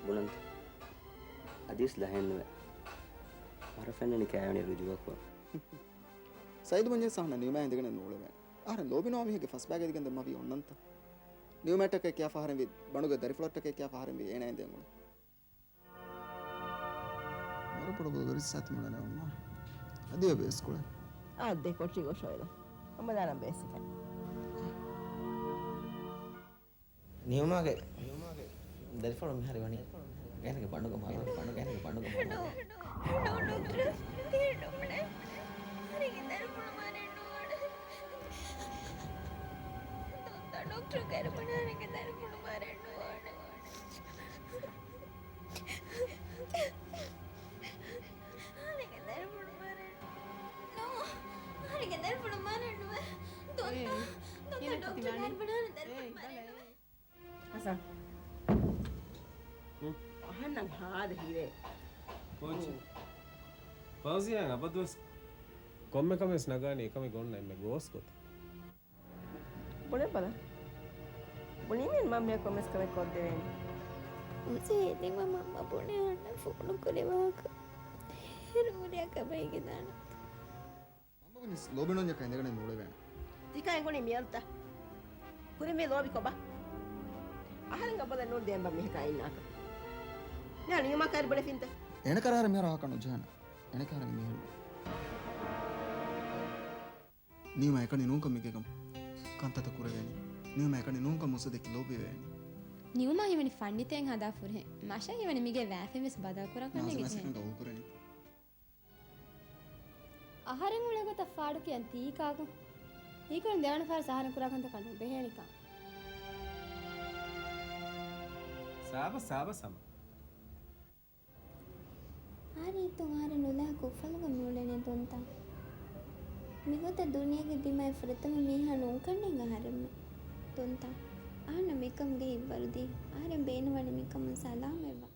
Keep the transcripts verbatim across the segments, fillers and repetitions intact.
ބުނަންތަ؟ އަދިވެސް ލަހެއްނުވޭ. ވަރަށް ފެންނަނީ ކައިވެނި ރުޖުވަކުން. ސައީދު ބުންޏެއް ސަހަނަ ނިއުމާ އިނދެގެނެއް ނޫޅެވޭނެ. އަހަރެން ލޯބިނުވާ މީހެއްގެ ފަސްބައިގަދިގަނޑެއް މަވީ އޮންނަންތަ؟ ނިއުމާއަށްޓަކައި ކިޔާ ފަހަރެން ވީ ބަނޑުގެ ދަރިފުޅަށްޓަކައި ކިޔާ ފަހަރެން ވީ އޭނާ އިނދެގެން އުޅެނީ. ވަރަށް ބޮޑު ބޮލުގެ ރިސް އަތު މި އުޅެނީ އައްމާ. އަދި އޮތް ބޭސް ކުޅެ. އާ ދެ ކޮޓްރި ގޮށޮއިލަ. އައްމާ ދާނަން ބޭސް އެކަން. ނިއުމާގެ ދަރިފުޅު މިހާރު ވަނީ ގޭނަގެ ބަނޑުގަ މާލު، ބަނޑު ގޭނަގެ ބަނޑުގަ މާލު. ނޫ، ނޫ، ޑޮކްޓަރ، ދިރި ނޫނޭ. އަހަރެންގެ ދަރިފުޅު މާރެއް ނޫން. ދޮންތަ ޑޮކްޓަރ ކައިރި ބަނާނެގެ ދަރިފުޅު މާރެއް ނޫން. އަހަރެންގެ ދަރިފުޅު މާރެއް ނޫން. އަހަރެންގެ ދަރިފުޅު މާރެއް ނޫން. ދޮންތަ، ދޮންތަ ޑޮކްޓަރ ކައިރި ބަނާނެ ދަރިފުޅު މާރެއް ނޫން. ހަސަން. ހުން. އަހަންނަށް ހާދަ ހިރޭ. ކޯޗް. ހުން. ފައުޒިޔާއަށް އަބަދުވެސް ކޮންމެ ކަމެއް ނަގާނީ އެކަމެއް އޮންނަ އެންމެ ގޯސް ގޮތެއް. ބުނެބަލަ. ބުނީމެއް މަންމަޔަށް ކޮންމެސް ކަމެއް ކޮށްދެވޭނެ. އުޒޭ ދެން މަންމަ ބުނެ އަންނަ ފޯނު ކުރި ވާހަކަ. ހިރު ހުރިއަކަށް ބައިގެ ދާނަން. މަންމަ ވިނިސް ލޯބިނޯންޏަކަށް އިނދެގަނެ ނޫޅެވޭނެ. ތިކާ އެނގުނީ މިއަދުތަ؟ ކުރިން މި ލޯބި ކޮބާ؟ އަހަރެން އަބަދަށް ނޫން ދޭންބަ މީހަކާ އިންނާކަށް. މިހާ ނިއުމާ ކައިރި ބުނެފިންތަ؟ އޭނަ ކަރާރަ މިހާރު ހާކަން ނުޖެހޭނެ. އޭނަ ކަހަރަ މީހެއް ނޫން. ނިއުމާ އެކަނި ނޫންކަން މިގޭގަ ކަންތައްތައް ކުރެވޭނީ. ނިއުމާ އެކަނި ނޫންކަން މުސައްދަކި ލޯބިވޭނީ. ނިއުމާ ހީވަނީ ފަންނިތެއް ހަދާ ފުރެހެން. މަށަށް ހީވަނީ މިގޭ ވާފެން ވެސް ބަދަލު ކުރަން ނާޒު ކަންނޭނގެ މަސަކަން ޖެހެން. ގަބޫލު ކުރަނީ. އަހަރެން އުޅޭ ގޮތަށް ފާޑު ކިޔަން ތީ ކާކު؟ ހީކުރިން ދެވަނަ ފަހަރަށް އަހަރެން ކުރާ ކަންތަކަށް ނުބެހޭނެކާ. ސާބަސް، ސާބަސް ހަމަ. އާ ރީތުން އަހަރެން ނުލާ ކުށްފަޅުގަ މިއުޅެނީ ދޮންތަ؟ މިގޮތަށް ދުނިޔޭގެ ދިމާއި ފުރަތަމަ މީހާ ނޫންކަންނޭނގެ އަހަރެންމެ. ދޮންތަ؟ އަހަންނަށް މިކަމުގެ ހިތްވަރުދީ އަހަރެން ބޭނުންވަނީ މިކަމުން ސަލާމަތްވާ.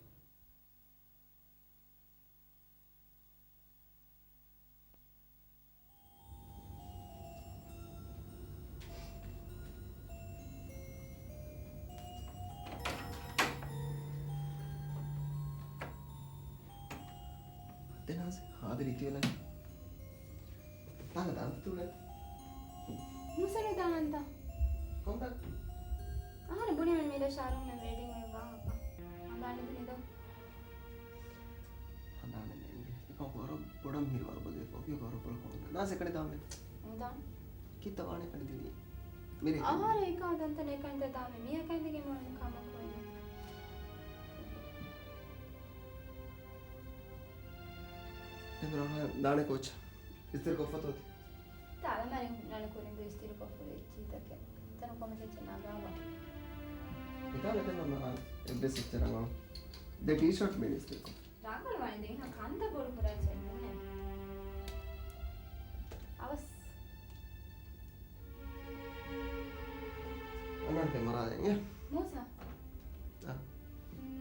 ދެން ހާދަ ރީތިވެލަން. ތާނގަ ދާން ތުޅެ. މުސަރު ދާންތަ؟ ކޮންތާ؟ އަހަރެން ބުނީމެ މިރޭ ޝާރުމެ ވެޑިންގ ވެ ވާހަކަ. ހަނދާނެ ދުނި ދޯ. ހަނދާނެ ނޭނގެ. އެކަމަކު ވަރަށް ބޮޑަށް މިހިރީ ވަރުބަލިވެފަ. އޮފީހުގަ ވަރަށް ބޮޑަށް ކޮން ނާސް އެކަނި ދާންވެ. ނުދާން. ކިތައް ވާނެ އެކަނި ދިނީ. މިރޭ. އަހަރެން އެކާ ދަންތަ ނޭކަންތަ ދާމެ. މިޔަކަން ދިގެ މޮޅުން ކާމަކު ވެން. ދެން ރާނާ ދާނެ ކޯޗް. އިސްތިރި ކޮށްފަތޯ ތި؟ ތާ އަލަމާރި ހުންނާނެ ކުރިން ދު އިސްތިރި ކޮށްފުރި އެއްޗިތަކެއް. ތަނު ކޮމެކެއްޗެއް ނަގާބަ. ހިތާ މެތެއް ނަމަ އެއްވެސް އެއްޗެއް ރަނގަޅު. ދެ ޓީޝާޓް މިނިސް ދެކޮ. ރަނގަޅު ވަނީ ދެ މީހާ ކަންތައް ބޮޑު ކުރާ އެއްޗެއް ނޫނޭ. އަވަސް. އަންނާނެ މަރާލެން އެ. މޫސާ. އަ.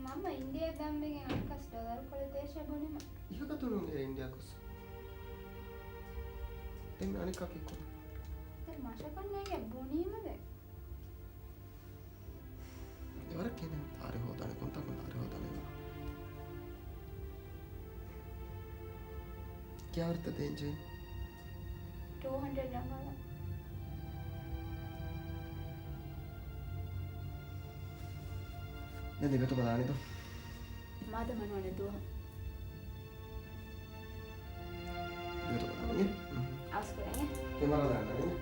މަންމަ އިންޑިއާ ދާންވެގެން އަނެއްކާސް ޑޮލަރު ކޮޅެއް ދޭށޭ ބުނީމަ. އިހަކަ ތުނުން އެ އިންޑިއާ ކޮސް. ދެން އަނެއްކާ ކީއްކުރަން؟ ދެން މަށަކަށް ނޭނގެ ބުނީމަ ދެ. އެވަރަށް ކެދެން ދާރި ހޯދާނެ ކޮންތާކުން ދާރި ހޯދާނެ. ކިޔާވަރަށްތަ ދޭންޖެހޭ؟ ޓޫ ހަންޑްރެޑް ރަނގަޅަށް. ދެން ދިގަތު ބަލާނެތޯ؟ މާދަމާ ނުވަނެ ދުވަހު. ދިގަތު ބަލާނެ. އަސްކުރެން. ކެމެރާ ދާން ދަނީ. ހުން.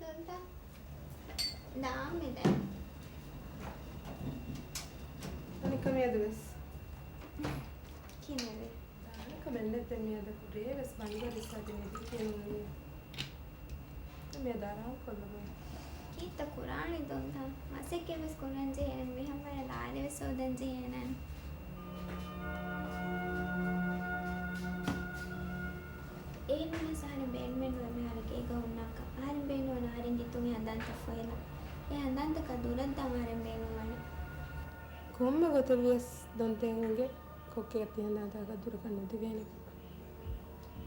ދޮންތަ؟ ދާން މި ދެން. އަނެއްކާ މިއަދު ވެސް. ކިހިނެއްވީ؟ ދާނެ ކަމެއް ނެތް ދެން މިއަދަކު ރޭ ވެސް ބަނޑުގަ ރިއްސާ ދިނީ ދެކެން ނޫނީ. މިއަދު އަރާން ކޮށްލަބަ. ކީއްތަ ކުރާނީ ދޮންތަ؟ މަސައްކަތް ވެސް ކުރަން ޖެހޭނެ، މިހާރު ލާރި ވެސް ހޯދަން ޖެހޭނެ. އެހެންނަމަވެސް އަހަރެން ބޭނުމެއް ނުވޭ މިހާރު ގޭގަ ހުންނާކަށް. އަހަރެން ބޭނުންވަނީ އަހަރެން ގެތުން އެ ހަނދާންތައް ފޮއިލަން. އެ ހަނދާންތަކާ ދުރަށްދާން އަހަރެން ބޭނުންވަނީ. ކޮންމެ ގޮތެއް ވިޔަސް ދޮންތައަށް އެނގޭ ކޮއްކޮއަށް ތި ހަނދާންތަކާ ދުރަކަށް ނުދިވޭނެ.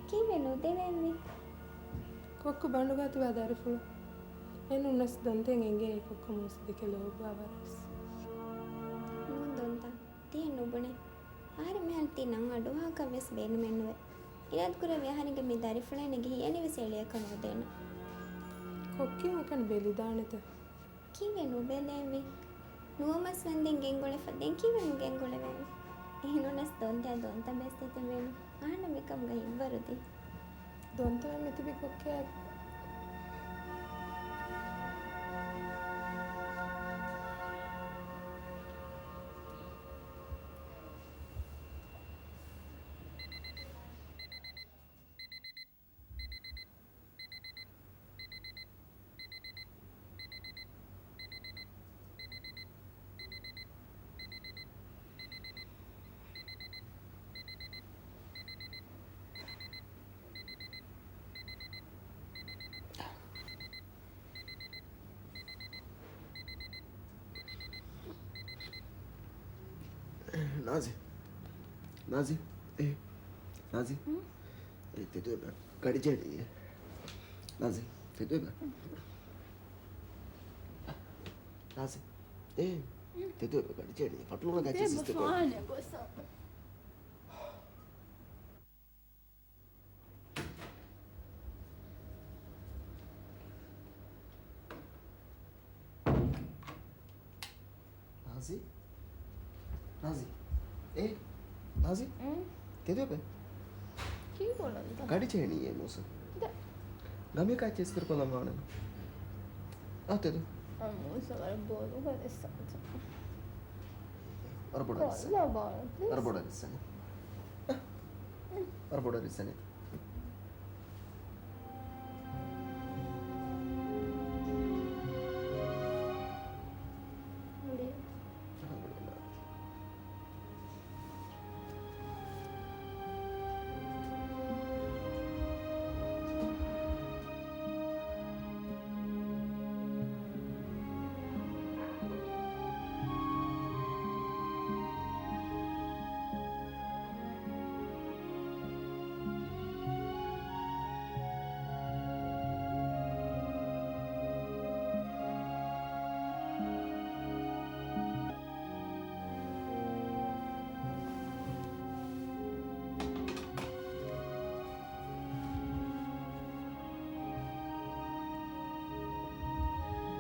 ކީއްވެ ނުދެވޭންވީ؟ ކޮއްކޮ ބަނޑުގަ ތިބާ ދަރިފުޅު. އެހެންނަމަވެސް ދޮންތައަށް އެނގޭ ކޮއްކޮ މޫސަ ދެކެ ލޯބިވާ ވަރަށް. ނޫން ދޮންތަ. ތިހެން ނުބުނޭ. އަހަރެން މިހާރު ތި ނަން އަޑުއަހާކަށް ވެސް ބޭނުމެއް ނުވޭ. އިރާދަކުރެއްވި އަހަރެންގެ މި ދަރިފުޅޭނެ ގެ ހިޔަނިވެސް އެޅިއަކަށް ނުދޭނަން. ކޮއްކޮ އެކަނި ބެލިދާނެތަ؟ ކީއްވެ ނުބެލޭންވީ؟ ނުވަމަސް ވަންދެން ގެންގުޅެފަ ދެން ކީއްވެ ނުގެންގުޅެވޭންވީ؟ އެހެންނޫނަސް ދޮންތައާ ދޮންތަ ބޭސް ދެތިންވީނު. އަހަންނަށް މިކަމުގަ ހިތްވަރު ދީ. ދޮންތަ މިތިބީ ކޮއްކޮއާ. ނާޒި. ނާޒި. އޭ. ނާޒި. އޭ، ތެދުވެބަ. ގަޑި ޖެހެނީ. ނާޒި. ތެދުވެބަ. ނާޒި. އޭ. ތެދުވެބަ. ގަޑި ޖެހެނީ. ފަޓުލުން ގައި ޖެހިސް ތެދުވެބަ. ނާޒި؟ ނާޒި؟ އޭ؟ ނާޒި؟ ތެދުވެބަ؟ ކީ ބޯޅަ ދަ؟ ގަޑި ޖެހެނީ އޭ މޫސަ. ދަ. ގަމީ ކާއްޗެއް އިސްތިރިކޮށްލަން ވާނެ. އާ، ތެދު. އާ، މޫސަ ވަރަށް ބޯލުގަ ދެއްސަ. ވަރަށް ބޮޑަށް ދެއްސަ. ކޮށްލަ ބާރަ، ޕްލީޒް. ވަރަށް ބޮޑަށް ދެއްސަ. ވަރަށް ބޮޑަށް ދެއްސަ. އަހަން ގުޅިގެން ނާދޭ.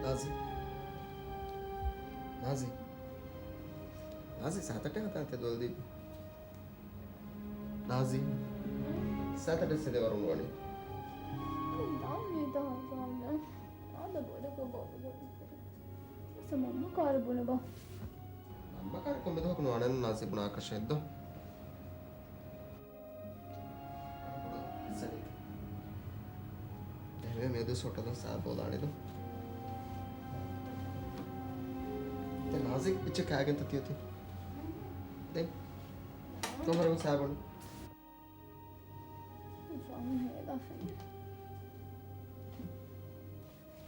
ނާޒި. ނާޒި. ނާޒި، ސާތައްޓެ ހަތާ ތެދުވަލަ ދީބި. ނާޒި. ސާތައްޓެ ސެދެ ވަރުން ވަނީ. ދާން މީ ދާން ދާން. އާދަ ބޮޑަކަށް ބޮޑު ބޮޑު. މަންމަ ކާރު ބުނެބަ. މަންމަ ކާރު ކޮންމެ ދުވަހަކު ނުވާނެ ނާޒި ބުނާކަށެއް ދޯ. އެހެންވެ މިއަދު ހޮޓަލުން ސާ ބޯލާނެ ދޯ. ދެން ނާޒި އެއްޗެއް ކާގެންތަ ތިއޮތީ؟ ދެން ކޮންވަރަކު ސާ ބޮނު؟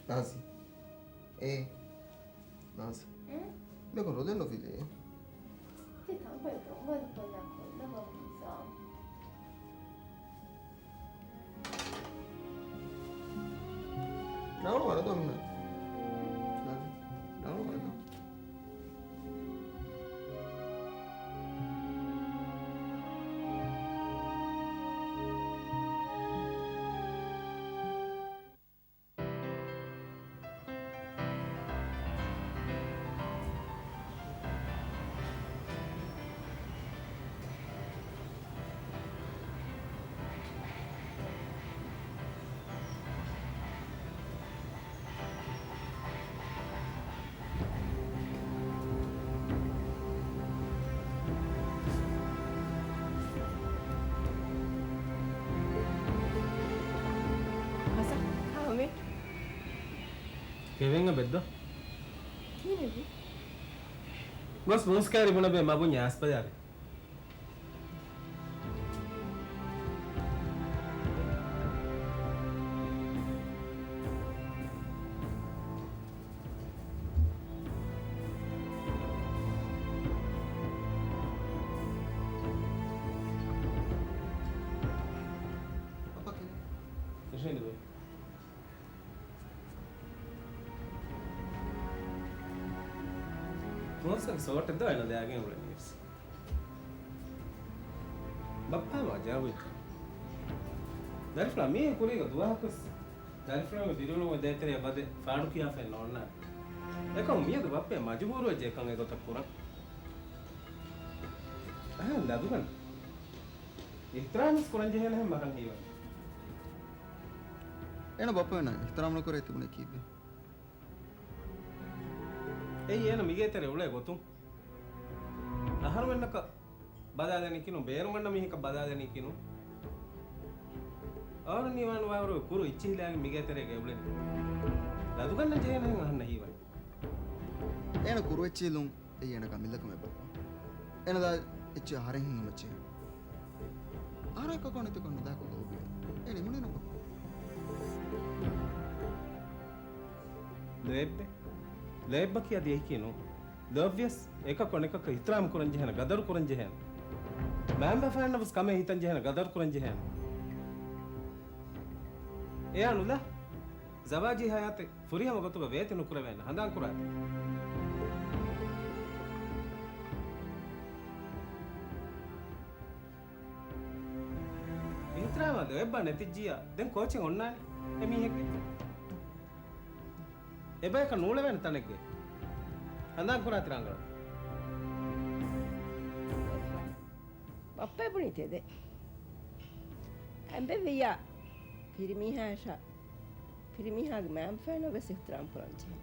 ނާޒި. އޭ. ނާޒި. މިކޮން ރޮދެއް ނުފިލޭ. ތި ތަންކޮޅެއް ދޮންބަރު ކޮށްލާ ކޮށްލަވާ މިސާ. ނާނު ވަރަދޯ މިހާ. ކެވެން އަބެއްދޯ؟ ކިހިނެއްވީ؟ ގޮސް މޫސް ކާރި ބުނަބޭ މަ ބުންޏާ އަސްބަޔާރެ. އަޕަކި. އިށީނދު ބޭ. މޫސަގެ ސޯޓެއް ދޯ އޭނަ ލައިގެން އުޅެނީވެސް. ބައްޕާ މާ ޖާވިދް. ދަރިފުޅާ މީހެއް ކުރީގަ ދުވަހަކުވެސް ދަރިފުޅުމެ ދިރިއުޅުމެއް ދޭތެރޭ ބަދެ ފާޑުކިޔާފައެއް ނޯންނާނެ. އެކަމު މިއަދު ބައްޕަ މަޖުބޫރުވެއްޖެ އެކަން އެގޮތަށް ކުރަން. އަހަން ލަދުގަނޑު. އިޙްތިރާމްވެސް ކުރަން ޖެހޭނެހެން މަކަން ހީވަނީ. އޭނަ ބައްޕަ ވެންނަށް އިޙްތިރާމް ނުކުރޭ ތިބުނީ ކީއްވެ؟ އެއީ އޭނަ މިގޭތެރޭ އުޅޭ ގޮތުން. އަހަރުމެންނަކަށް ބަލާލަނީކީނު، ބޭރުމަންނަ މީހަކަށް ބަލާލަނީކީނު. އަހަރުން ނީވާނު ވާވަރު ކުރު އިއްޗިހިލާގެން މިގޭތެރޭގަ އެ އުޅެނީ. ލަދުގަންނަން ޖެހޭނެހެން އަހަންނަށް ހީވަނީ. އޭނަ ކުރު އެއްޗިހިލުން އެއީ އޭނަ ކަމިލަކަމެއް ބައްޕަ. އޭނަ ދާ އެއްޗެއް އަހަރެން ހިނގުމަށް ޖެހޭ. އަހަރެން އެކަކު ނެތިކޮށް ނުދާކު ލޯބިވޭ. އޭނަ އެ ހުންނަނީ ނުބަ. ލޯތްބެއް. ލޯތްބަކީ އަދި އެކީ ނޫން. ލޯތްވިޔަސް އެކަކު އަނެކަކަށް އިޙްތިރާމް ކުރަން ޖެހޭނެ، ގަދަރު ކުރަން ޖެހޭނެ. މައިންބަފައިންނަށް ވެސް ކަމޭ ހިތަން ޖެހޭނެ، ގަދަރު ކުރަން ޖެހޭނެ. އެއާ ނުލާ. ޒަވާޖީ ހަޔާތެއް ފުރިހަމަ ގޮތުގަ ވޭތި ނުކުރެވޭނެ، ހަނދާން ކުރާތި. އިޙްތިރާމާ ލޯތްބާ ނެތިއްޖިއްޔާ ދެން ކޯޗެއް އޮންނާނެ އެ މީހެއްގެ. އެބަޔަކަށް ނޫޅެވޭނެ ތަނެއްގެ. ހަނދާން ކުރާތި ރަނގަޅަށް. ބައްޕަ ބުނީ ތެދެއް. އެނބެވިއްޔާ ފިރިމީހާއަށާ ފިރިމީހާގެ މައިންބަފައިންނަށް ވެސް އިޙްތިރާމް ކުރަން ޖެހޭ.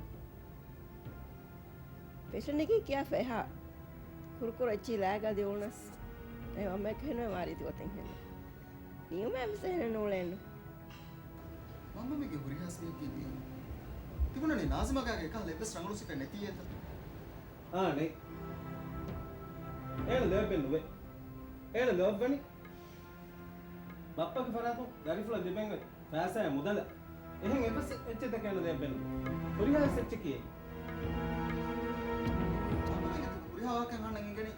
ފެށެން ނެގި ކިޔާފަ އެހާ ކުރުކުރު އެއްޗި ލާގާ ދިއުޅުނަސް އެ މަންމައަކަށް ހެންނުވޭ މާ ރީތި ގޮތެއް ހެންނު. ނިއުމާ ވެސް އެހެނެއް ނޫޅޭނު. މަންމަ މީގެ ހުރިހާ ސިޔަކީ ދިޔަ. ތިބުނަނީ ނާޒިމާގެ އެކަހަލަ އެއްވެސް ރަނގަޅު ސިފައެއް ނެތީ އެތަ؟ އާނ. އޭނަ ލޯތްބެއް ނުވޭ. އޭނަ ލޯތްވަނީ ބައްޕަގެ ފަރާތުން ދަރިފުޅަށް ލިބެން ފައިސާއާ މުދަލަށް. އެހެން އެއްވެސް އެއްޗެއް ދެކެ އޭނަ ލޯތްބެއް ނުވޭ. ހުރިހާ އެއްޗެއް ކިޔޭ. ބައްޕަގެ ހުރިހާ ވާހަކަ އަހަންނަށް އިނގެނީ.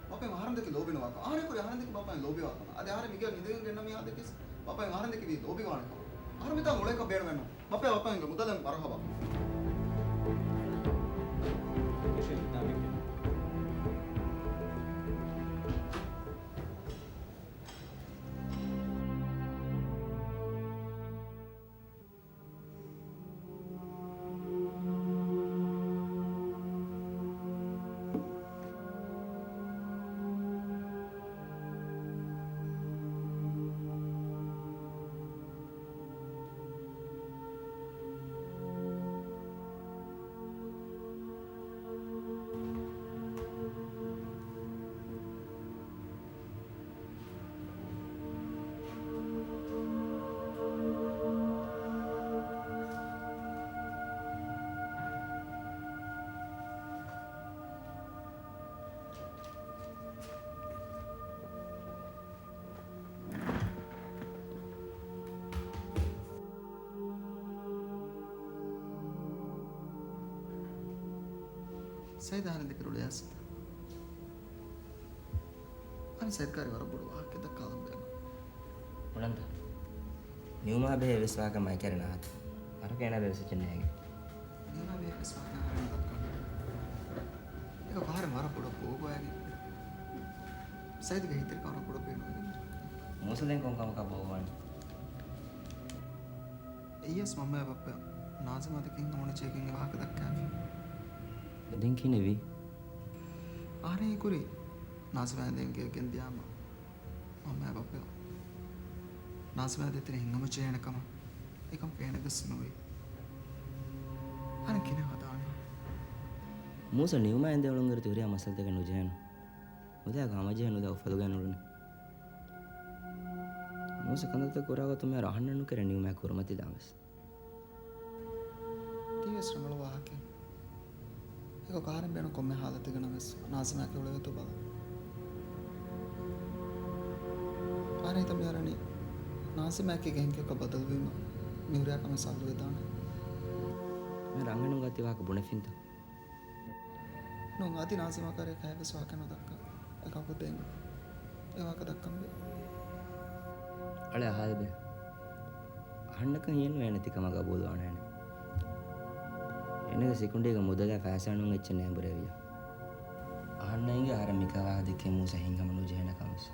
ބައްޕަ އަހަރެން ދެކެ ލޯބި ނުވާކަމަށް. އަހަރެން ކުރި އަހަރެން ދެކެ ބައްޕަ ލޯބިވާކަމަށް. އަދި އަހަރެން މިގޭ އިނދެގެން ގެންނަ މީހާ ދެކެސް ބައްޕަ އަހަރެން ދެކެ ލޯބިވާނެ ކަމަށް. އަހަރެން މިތާ އުޅޭކަށް ބޭނުމެއް ނޫން. ބައްޕަ ބައްޕަ އިނގޭ މުދަލެއް މަރުހަބާ. ސައިދާ ހަނދެކެ ރުޅިއައިސް. އަނެއް ސައިދް ކާރި ވަރަށް ބޮޑު ވާހަކައެއް ދައްކާލަން ބޭނުން. ބުނަންތަ؟ ނިއުމާ ބެހޭ އެއްވެސް ވާހަކަ މައިކަރި ނާތު. ވަރަކަށް އޭނާ ބެހޭ އެއްވެސް އެއްޗެއް ނޭނގެ. ނިއުމާ ބެހޭ އެއްވެސް ވާހަކަ ނާތު. އެކަ ފަހަރެއް ވަރަށް ބޮޑަށް ބޯގޮވައިގެން. ސައިދުގެ ހިތްތެރިކަން ވަރަށް ބޮޑަށް ބޭނުންވެގެން. މޫސަ ދެން ކޮން ކަމަކަށް ބޯގޮވަނީ؟ އެއީ ވެސް މަންމައާ ބައްޕަ ނާޒިމާ ދެކެ ހިތްހަމަނުޖެހިގެން އެ ވާހަކަ ދައްކާފި. ދެން ކިހިނެއްވީ؟ އަހަރެން ހީކުރީ ނާޒިމާ އިނދެގެން ގެޔަށް ގެންދިޔާމަ މަންމައާ ބައްޕަ ނާޒިމާ ދޭތެރޭ ހިނގަމަޖެހޭނެ ކަމަށް. އެކަން ފެނޭ ގޮސް ނުވޭ. އަހަރެން ކިހިނެއް ހަދާނީ؟ މޫސަ ނިއުމާ އިނދެ އުޅުންއިރު ތި ހުރިހާ މައްސަލަތަކެއް ނުޖެހޭނު. ނުލާ ގާމަޖެހޭ ނުލާ އުފަލުގައި ނުޅުނީ. މޫސަ ކަންތައްތައް ކުރާ ގޮތުން މިހާރު އަހަންނަށް ނުކެރޭ ނިއުމާ ކުރިމަތިލާން ވެސް. ތީވެ ރަނގަޅު ވާހަކައެއް. އެކަކު އަހަރެން ބޭނުން ކޮންމެ ހާލަތެއްގަ ނަމަވެސް ނާޒިމާއެކޭ އުޅެވޭތޯ ބަލަން. އަހަރެން ހިތަށް މިއަރަނީ ނާޒިމާއެކޭ ގެންކެކަ ބަދަލުވީމަ މިހުރިހާ ކަމެއް ސައްލުވެދާނެ. މި ރަނގަޅު ގަތި ވާހަކަ ބުނެފިންތަ؟ ނޫން، އަދި ނާޒިމާ ކަރެ ކަހެއްވެސް ވާހަކަ ނުދައްކާ. އެކަކު ދެން އެ ވާހަކަ ދައްކަންވީ. އަޅެ އަހާލަބެ. އަހަންނަކަށް ހިޔެއްނުވޭނެ ތިކަމަށް ގަބޫލުވާނޭނެ. އޭނަގެ ސިކުނޑީގެ މުދަލާ ފައިސާ ނޫން އެއްޗެއް ނޭނބުރެވިޔާ. އަހަންނަށް އިނގޭ އަހަރެން މިކަހަލަ ވާހަކަ ދެއްކީ މޫސަ ހިތްހަމަ ނުޖެހޭނެ ކަމަށް.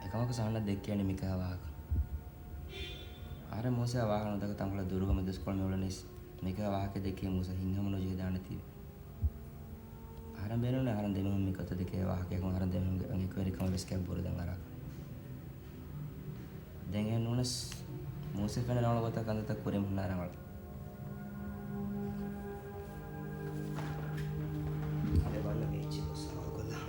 އެކަމަކު އަހަންނަށް ދެއްކޭނެ މިކަހަލަ ވާހަކަ. އަހަރެން މޫސަޔާ ވާހަކަ ނުދައްކާ ތަންކޮޅެއް ދުރުގަ މެދުވެސް ކޮޅު މި އުޅެނީސް. މިކަހަލަ ވާހަކަ ދެއްކީ މޫސަ ހިތްހަމަ ނުޖެހިދާނެތީ. އަހަރެން ބޭނުން އަހަރެން ދެމީހުން މި ގޮތަށް ދެކޭ ވާހަކައަކުން އަހަރެން ދެމީހުންގެ އެކުވެރިކަމަށް ވެސް ކެތް ބުރަދެން އަރާ. ދެން އެހެން ނޫނަސް މޫސަ ފެންނަ ރަނގަޅު ގޮތަށް ކަންތައްތައް ކުރިން ހުންނާ ރަނގަޅު. އަދި ބަންނަ ބީޗް ގޮސް ސަމާލުކޮށްލާ.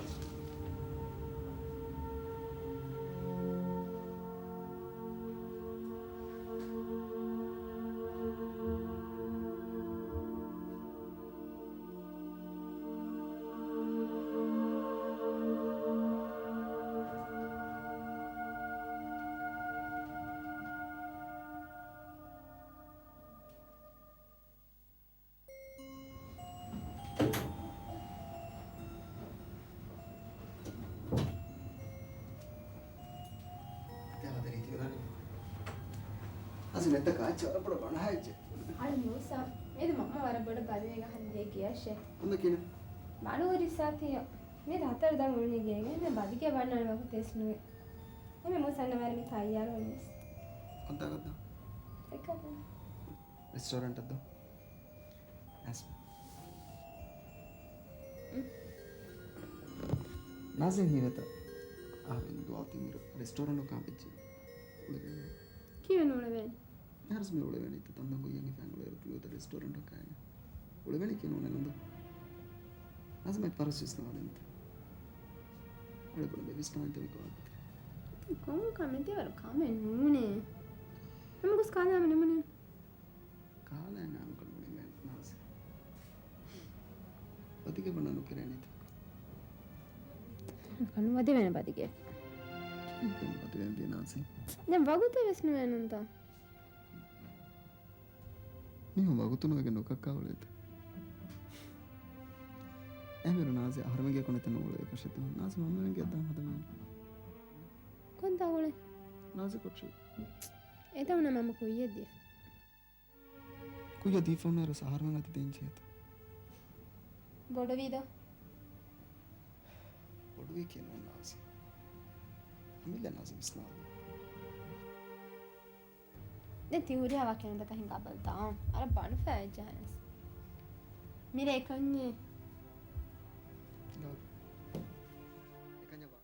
އަދި ނެތަ ކާއެއްޗެއް ވަރަށް ބޮޑަށް ބަނަހައްޖެ. އަޅު މޫސާ، މިއަދު މަންމަ ވަރަށް ބޮޑަށް ބަލިވެގެން އަހަން ދޭ ގެޔަށެ. އަންނަ ކިނަ؟ މަނޫ ރިސާތިޔަ. މިއަދު ހަތަރު ދަން އުޅުނީ ގޭގަ. އެހެން ބަލިގެ ވަންނާނެ ވަގުތެއް ވެސް ނުވޭ. އެމެ މޫސަ އަންނަ ވަރަށް މި ތައްޔާރު ވަނީސް. ކޮންތާކަށްތަ؟ އެކަކު. ރެސްޓޯރެންޓަށް ދޯ. އަސް. ނާޒިން ހީވޭތަ؟ އަހަރެން ދުވާލު ތިން އިރު ރެސްޓޯރެންޓު ކާ ބެއްޖެ. އުޅެވޭނެ. ކީއްވެ ނޫޅެވޭނެ؟ އަހަރެސް މި އުޅެވޭނެ. ތަންދަން ގޮއްޔަން ހިފާން އުޅޭ އިރު ތިން ގޮތަށް ރެސްޓޯރެންޓަށް ކާއެއް. އުޅެވޭނެ ކީއްވެ ނޫނެއް ނަންދު. ނާޒިމާ އެއް ފަރާތް ވިސްނާލަންތަ؟ އަޅެ ބުނެ ވިސްނާލަންތަ މި ކޮޅަށް. ކޮން ކަމެއް ދެވަރު ކަމެއް ނޫނޭ. ނަމަ ގޮސް ކާލާމަ ނިމުނޭ. ކާލާ ނާމަކަށް ނޫނީމޭ ނާޒި. ބަދިގެ ވަންނަ ނުކެރޭނީތަ؟ ކަން ވަދެވޭނެ ބަދިގެ. ކީކޭ ވަދެވޭނެ ނާޒި؟ ދެން ވަގުތެއް ވެސް ނުވޭ ނޫންތަ؟ މީހުން ވަގުތު ނުވެގެން ނުކައްކާ އުޅޭތަ؟ އެހެންވީރު ނާޒި އަހަރެމެންގެ ކޮނެތެއް ނުއުޅޭ އެކަށެއް ދޯ. ނާޒި މަންމަމެންގެ އަތް ދާން ހަދަމޭ. ކޮންތާ އުޅޭ؟ ނާޒި ކޮޓަރި. އެތައުނަ މަންމަ ކުއްޔަށް ދީފަ. ކުއްޔަށް ދީފަ ހުންނައިރު އަހަރެމެން އަތި ދޭން ޖެހޭތަ؟ ބޮޑުވީދޯ؟ ބޮޑުވީކީ ނޫން ނާޒި. އަމިއްލަ ނާޒި ވިސްނާލި. ދެން ތި ހުރިހާ ވާހަކަ ނަންދަކަށް ހިނގާ ބަލަ ދާން. އަރަ ބަނޑުފައި ޖަހަނަސް. މިރޭ ކަންޏެ. ގާ. އެކަންޏެ ވާ.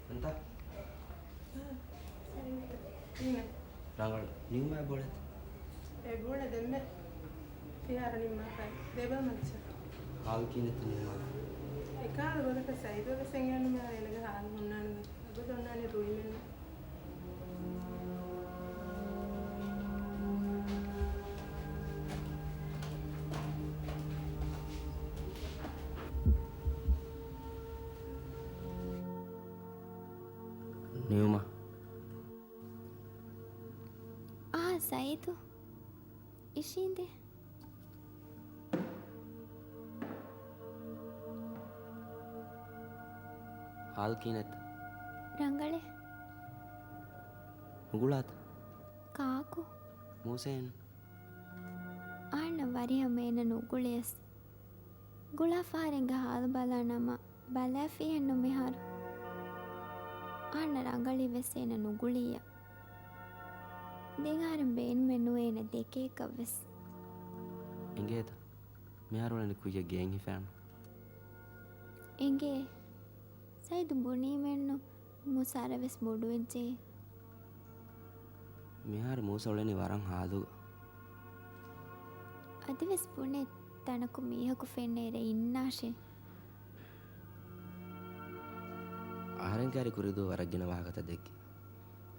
އަންތަ؟ ރަނގަޅު. ނިއުމާ ބޯޅަތަ؟ އެ ބޯޅަ ދެންމެ ފިހާރަ ނިންމާފައި. ދޭބަލަ މައްޗަށް. ހާލު ކިހިނެއްތަ ނިއުމާ؟ އެކާލަ ގޮތަކަށް ސައިދު ވެސް އެނގޭނުމޭ އޭނަގެ ހާލު ހުންނާނެ ގޮތަށް. އަގު ދޮންނާނީ ރުއިމެއްނު. ނިއުމާ. އާ، ސައިދު. އިށީނދެ. ހާލު ކިހިނެއްތަ؟ ރަނގަޅޭ. ނުގުޅާތަ؟ ކާކު؟ މޫސައެއްނު. އަހަންނަށް ވަރިހަމަ އޭނަ ނުގުޅިޔަސް. ގުޅާފަ އަހަރެންގެ ހާލު ބަލާ ނަމަ، ބަލާފިހެއްނު މިހާރު. އަހަންނަށް ރަނގަޅީ ވެސް އޭނަ ނުގުޅިއްޔާ. ދެން އަހަރެން ބޭނުމެއް ނުވޭ އޭނަ ދެކޭކަށް ވެސް. އެނގޭތަ؟ މިހާރު އުޅެނީ ކުއްޔަށް ގެއިން ހިފާނު. އެނގޭ. ސައިދު ބުނީމެއްނު މޫސާ އަރަވެސް ބޮޑުވެއްޖެ. މިހާރު މޫސަ އުޅެނީ ވަރަށް ހާލުގަ. އަދިވެސް ބުނޭ ތަނަކު މީހަކު ފެންނައިރެ އިންނާށޭ. އަހަރެން ކާރި ކުރީދޫ ވަރަށް ގިނަ ވާހަކަތައް ދެއްކި.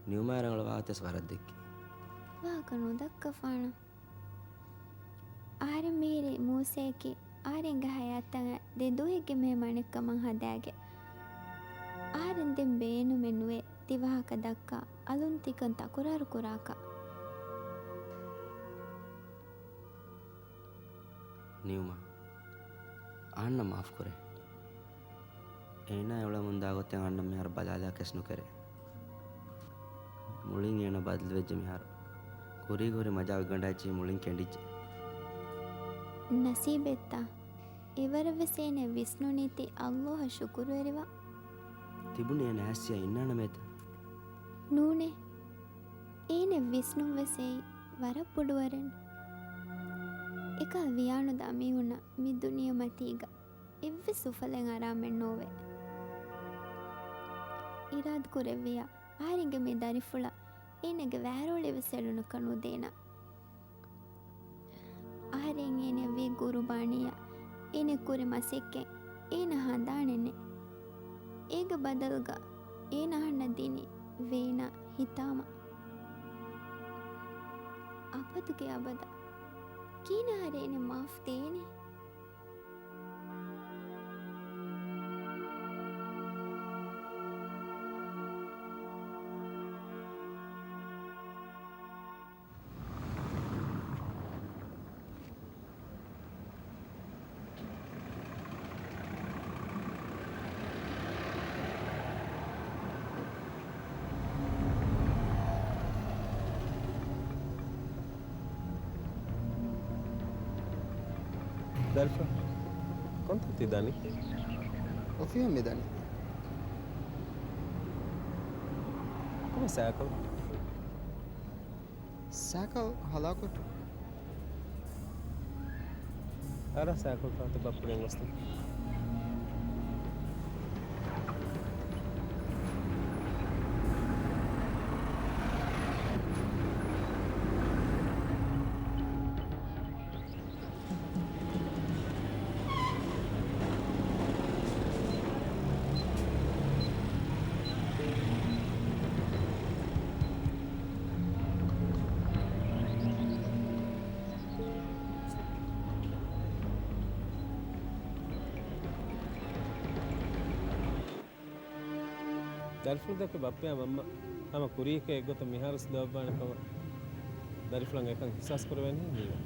ނިއުމާ ރަނގަޅު ވާހަކަތައް ވަރަށް ދެއްކި. ވާހަކަ ނުދައްކަފާނަ. އަހަރެން މިހިރީ މޫސައަކީ އަހަރެންގެ ހަޔާތަށް ދެ ދުވަހެއްގެ މެހެމާނެއްކަމަށް ހަދާގެ. އަހަރެން ދެން ބޭނުމެއް ނުވޭ ތި ވާހަކަ ދައްކާ އަލުން ތިކަން ތަކުރާރު ކުރާކަށް. ނިއުމާ، އަހަންނަށް މާފުކުރޭ. އޭނާ އެއުޅެމުންދާ ގޮތެއް އަހަންނަށް މިހާރު ބަލާލާކަށް ނުކެރޭ. މުޅިން އޭނަ ބަދަލުވެއްޖެ މިހާރު. ކުރީގަ ހުރި މަޖާ ގަނޑާއެއްޗިހި މުޅިން ކެނޑިއްޖެ. ނަސީބެއްތަ؟ އެވަރަށްވެސް އޭނަ ވިސްނުނީތީ ﷲ އަށް ޝުކުރުވެރިވާ. ތިބުނީ އޭނަ އައިސް އިންނާނަމޭތަ؟ ނޫނޭ. އޭނަ ވިސްނުންވެސް އެއީ ވަރަށް ބޮޑުވަރެއް. އެކަހަލަ ވިޔާނުދާ މީހުންނަށް މި ދުނިޔެމަތީގަ އެއްވެސް އުފަލެއް އަރާމެއް ނޯވޭ. އިރާދަކުރެއްވިއްޔާ އަހަރެންގެ މި ދަރިފުޅަށް އޭނަގެ ވާރޯޅިވެސް އެޅުނުކަން ނުދޭނަ. އަހަރެން އޭނަ ވީ ގުރުބާނީއަށް އޭނަ ކުރި މަސައްކަތް އޭނަ ހަނދާނެއް ނެތް. އޭގެ ބަދަލުގަ އޭނަ އަހަންނަށް ދިނީ ވޭނާ ހިތާމަ. އަބަދުގެ އަބަދަށް ކިހިނެއް އަހަރެން އޭނަ މާފް ދޭނީ؟ ދަރިފުޅާ، ކޮންތައް ތި ދަނީ؟ އޮފީހަށް މި ދަނީ. ކޮބާ ސައިކަލް؟ ސައިކަލް ހަލާކުވެފަ. އަރާ ސައިކަލް ފާތު ބައްޕަ ގެންގޮސްދޭ. ދަރިފުޅު ދެކެ ބައްޕަޔާ މަންމަ ހަމަ ކުރީގެ އެއްގޮތަށް މިހާރުވެސް ލޯބިވާނެ ކަމަށް ދަރިފުޅަށް އެކަން އިޙްސާސް ކުރެވޭނެހެން ހީވޭ.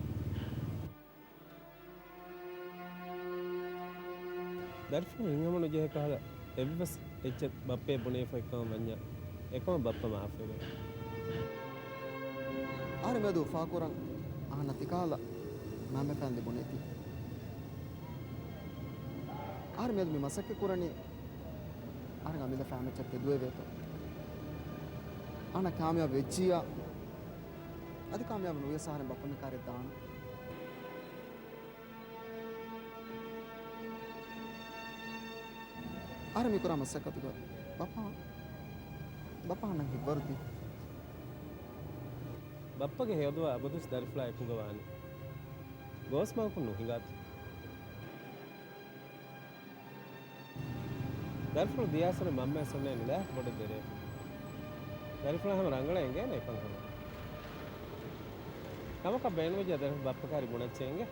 ދަރިފުޅު ހިތްހަމަނުޖެހޭ ކަހަލަ އެއްވެސް އެއްޗެއް ބައްޕައަށް ބުނެވިފައި ކަމަށް ވަންޏާ، އެކަމަށް ބައްޕަ މާފުވެވޭ. އަހަރެން މިއަދު އުފާކުރަން އަހަންނަށް ތިކަހަލަ މައިންބަފައިން ލިބުނީތީ. އަހަރެން މިއަދު މި މަސައްކަތް ކުރަނީ އަހަރެން އަމިއްލަ ފައިމައްޗަށް ތެދުވެވޭތޯ. އަހަންނަށް ކާމިޔާބު ވެއްޖިއްޔާ، އަދި ކާމިޔާބު ނުވިޔަސް އަހަރެން ބައްޕަ މި ކާރިއަށް ދާނަން. އަހަރެން މިކުރާ މަސައްކަތުގަ ބައްޕަ، ބައްޕަ އަހަންނަށް ހިތްވަރުދީ. ބައްޕަގެ ހެޔޮދުވާ އަބަދުވެސް ދަރިފުޅާ އެކުގަ ވާނީ. ގޯސް މަގަކުން ނުހިނގާތި. ދަރިފުޅު ދިޔައިސަރު މަންމައަށް ސޮންނައި ނުލާ ބޮޑެއް ދެރޭފަ. ދަރިފުޅާ ހަމަ ރަނގަޅަށް އެނގޭނެ އެކަން ކުރުން. ކަމަކަށް ބޭނުންވެއްޖެ ދަރިފުޅު ބައްޕަ ކާރި ބުނައްޗޭ އިނގޭ.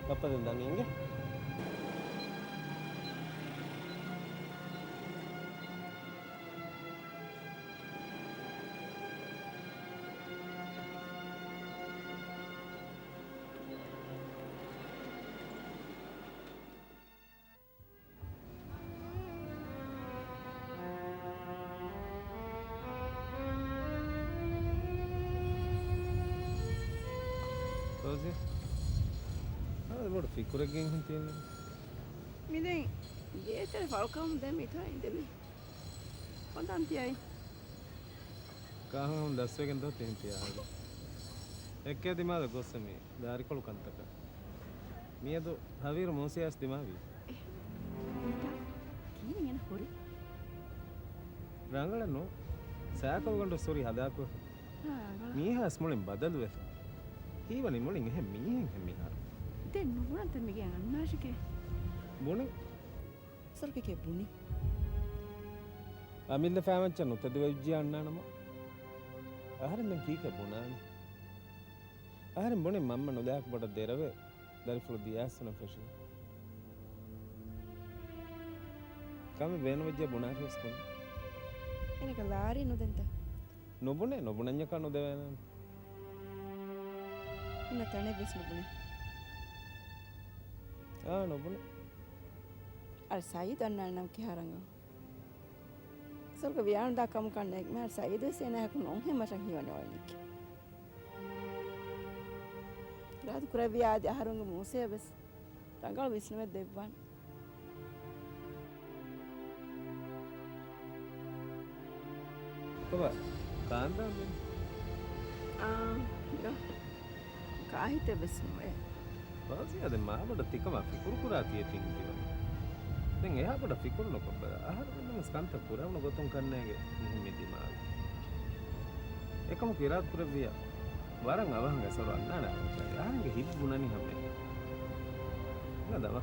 ބައްޕަ ދެން ދަނީ އިނގޭ. ރޯޒި، އާދެ، ބޮޑު ފިކުރެއްގެން ހިން ތިއެއްނު. މި ދެން ގޭތެރެ ފަޅުކަމުން ދެން މިތާ އިނދެމީ. ކޮންތާން ތިއައީ؟ ކާހަން ހަމަ ދަސްވެގެން ދޯ ތިހެން ތިޔާހަގެ. އެއްކޭ ދިމާލަށް ގޮއްސަ މީ ދާރިކޮޅު ކަންތަކަށް. މިއަދު ހަވީރު މޫސިޔާސް ދިމާވީ. އެހެން. ކިހިނެއް އޭނަ ހުރީ؟ ރަނގަޅެއް ނޫން. ސައިކަލްގަނޑު ސުރި ހަދާކު. ހާ، ރަނގަޅަށް. މީހާސް މުޅިން ބަދަލުވެފަ. ހީވަނީ މުޅިން އެހެން މީހެއްހެން މިހާރު. ދެން ނުބުނަންތަ މިގެ އަންނާށިގެ؟ ބުނި. ސޮރުކެކޭ ބުނި. އަމިއްލަ ފައިމައްޗަށް ނުތެދުވެއްޖި އަންނާނަމަ. އަހަރެން ދެން ކީކޭ ބުނާނީ؟ އަހަރެން ބުނި މަންމަ ނުލާކު ބޮޑަށް ދެރަވެ ދަރިފުޅު ދިޔާސް ފެށި. ކަމެއް ބޭނުންވެއްޖެ ބުނާށި ވެސް ބުނި. އޭނަކަށް ލާރި ނުދެންތަ؟ ނުބުނޭ، ނުބުނަންޏަކާ ނުދެވޭނާނެ. އިންނަ ތަނެއް ވެސް ނުބުނޭ. އާ، ނުބުނޭ. އަރެ ސައީދު އަންނާނެ ނަމަ ކިހާ ރަނގަޅު. ސޮރުކަ ވިޔާނުދާ ކަމަކަށް ނޭނގެ މިހާރު ސައީދު ވެސް އޭނާއަކު ނޯންހެން މަށަށް ހީވަނީ އޮޅެނީކީ. އިރާދަ ކުރެއްވިޔާ އަދި އަހަރުންގެ މޫސަޔަށް ވެސް ރަނގަޅު ވިސްނުމެއް ދެއްވާނެ. ކޮބާ، ކާންދާން މި؟ އާ، ކާހިތެއް ވެސް ނުވޭ. ފައުޒިޔާ ދެން މާބޮޑަށް ތިކަމާ ފިކުރު ކުރާތީ އެ ފިންތިވަނީ. ދެން އެހާ ބޮޑަށް ފިކުރު ނުކޮށްބަލަ. އަހަރެމެންނަށް ވެސް ކަންތައް ކުރެވުނު ގޮތުން ކަންނޭނގެ މިހެން މި ދިމާވި. އެކަމަކު އިރާދަ ކުރެއްވިޔާ ވަރަށް އަވަހަށް އެ ސޮރު އަންނާނެ އަހަރެންގެ ހިތް ބުނަނީ ހަމައެއް. ނަދަމަ.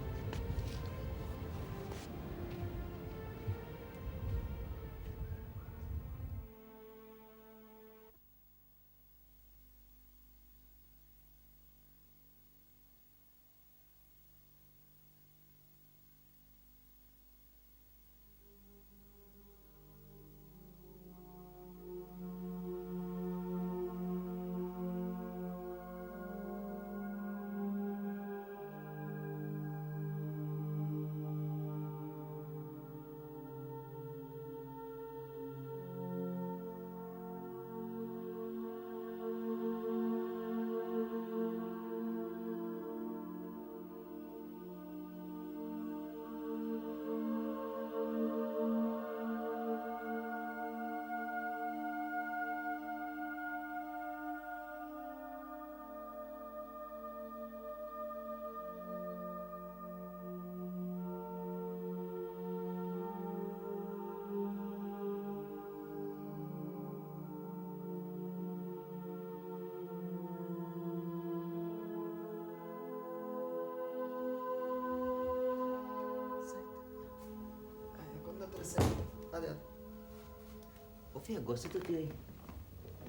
އޮފީހަށް ގޮސް އިތު ތިޔައީ؟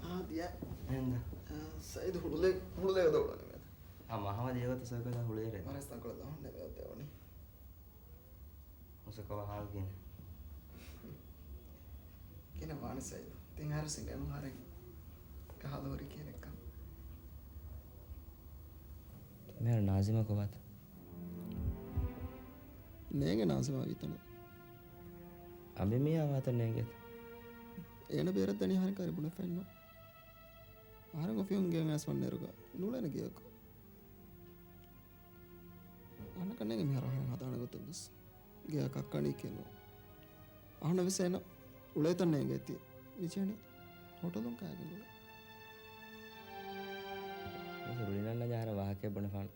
އާ، ދިޔަ. އެހެންދަ؟ އާ، ސައީދު ހުޅުލޭ، ހުޅުލޭގަ ދޮޅުވަނީ މޭދަ. އާ، މަހަމަދު އޭގޮތަށް ސައިކަލާ ހުޅޭރޭ. މަރޭސް ތަންކޮޅެއް ލަހުން ނެވެ އޮތް ދެވަނީ. މޫސަ ކޮބާ ހާލު ކިހިނެއް؟ ކިހިނެއް ވާނެ ސައީދު؟ ތިން އަހަރު ސިނގެ އެން އަހަރެއް ކަހަލަ ހުރި ކިހިނެއްކަން. މިހާރު ނާޒިމާ ކޮބާތަ؟ ނޭނގެ ނާޒިމާ ވީތަނެއް. އަނބިމީހާ ވާތަން ނޭނގޭތަ؟ އޭނަ ބޭރަށް ދަނީ އަހަރެން ކާރި ބުނެފައެއްނު. އަހަރެން އޮފީހުން ގެން އައިސް ވަންނައިރުގަ ނޫޅޭނެ ގެޔަކު. އަހަންނަކަށް ނޭނގެ މިހާރު އަހަރެން ހަދާނެ ގޮތެއް ވެސް. ގެޔަށް ކައްކަނީކީ ނޫން. އަހަންނަށް ވެސް އޭނަ އުޅޭތަން ނޭނގޭތީ. މިޖެހެނީ ހޮޓަލުން ކާގެން އުޅޭ. މޫސަ ރުޅިނަންނަ ޖަހަރަ ވާހަކައެއް ބުނެފާނެ.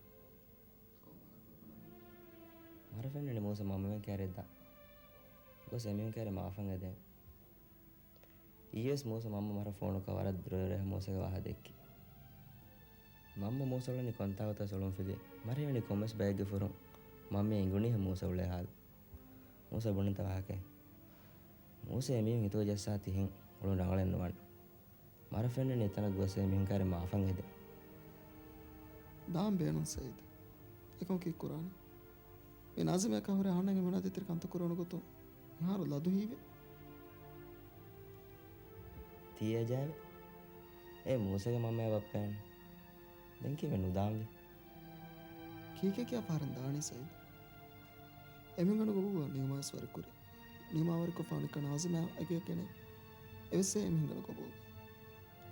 މަރަށް ފެންނަނީ މޫސަ މަންމަމެން ކައިރިއަށްދާން. ގޮސް އެމީހުން ކައިރި މާފަން ހެދޭނެ. އިއްޔެވެސް މޫސަ މަންމަ މަރަށް ފޯނުކޮށް ވަރަށް ދުރުވެރިވެހާ މޫސަގެ ވާހަކަ ދެއްކި. މަންމަ މޫސަ އުޅެނީ ކޮންތާކުތަ ސުޅުން ފިލި. މަރިޔަނި ކޮންމެސް ބައެއްގެ ފުރުން މަންމަ އެނގުނީހޭ މޫސަ އުޅޭ ހާލު. މޫސަ ބުނިތަ ވާހަކައެއް. މޫސަ އެމީހުން ހިތުގަ ޖައްސާ ތިހެން އުޅުން ރަނގަޅެއް ނުވާނެ. މަރަށް ފެންނަނީ އެތަނަށް ގޮސް އެމީހުން ކައިރި މާފަން ހެދޭ. ދާން ބޭނުން ސައީދު. އެކަމަކު ކީއްކުރާނީ؟ މި ނާޒިމާއަކާ ހުރެ އަހަންނަށް އެމީހުނާ ދޭތެރެ ކަންތައް ކުރެވުނު ގޮތުން މިހާރު ލަދު ހީވޭ. ތީ އެޖާއެވެ. އޭ މޫސަގެ މަންމައާ ބައްޕައެއްނު. ދެން ކީއްވެ ނުދާންވީ؟ ކީކޭ ކިޔާ ފަހަރެއް ދާނީ ސައީދު؟ އެމީހުންގެ ގޮބޫލު ނިޢުމާވެސް ވަރިކުރި. ނިޢުމާ ވަރިކޮށްފަ އަނެއްކާ ނާޒިމާ އެގެއަކަށް ނެތް. އެވެސް އެމީހުންގެ ގޮބޫލު.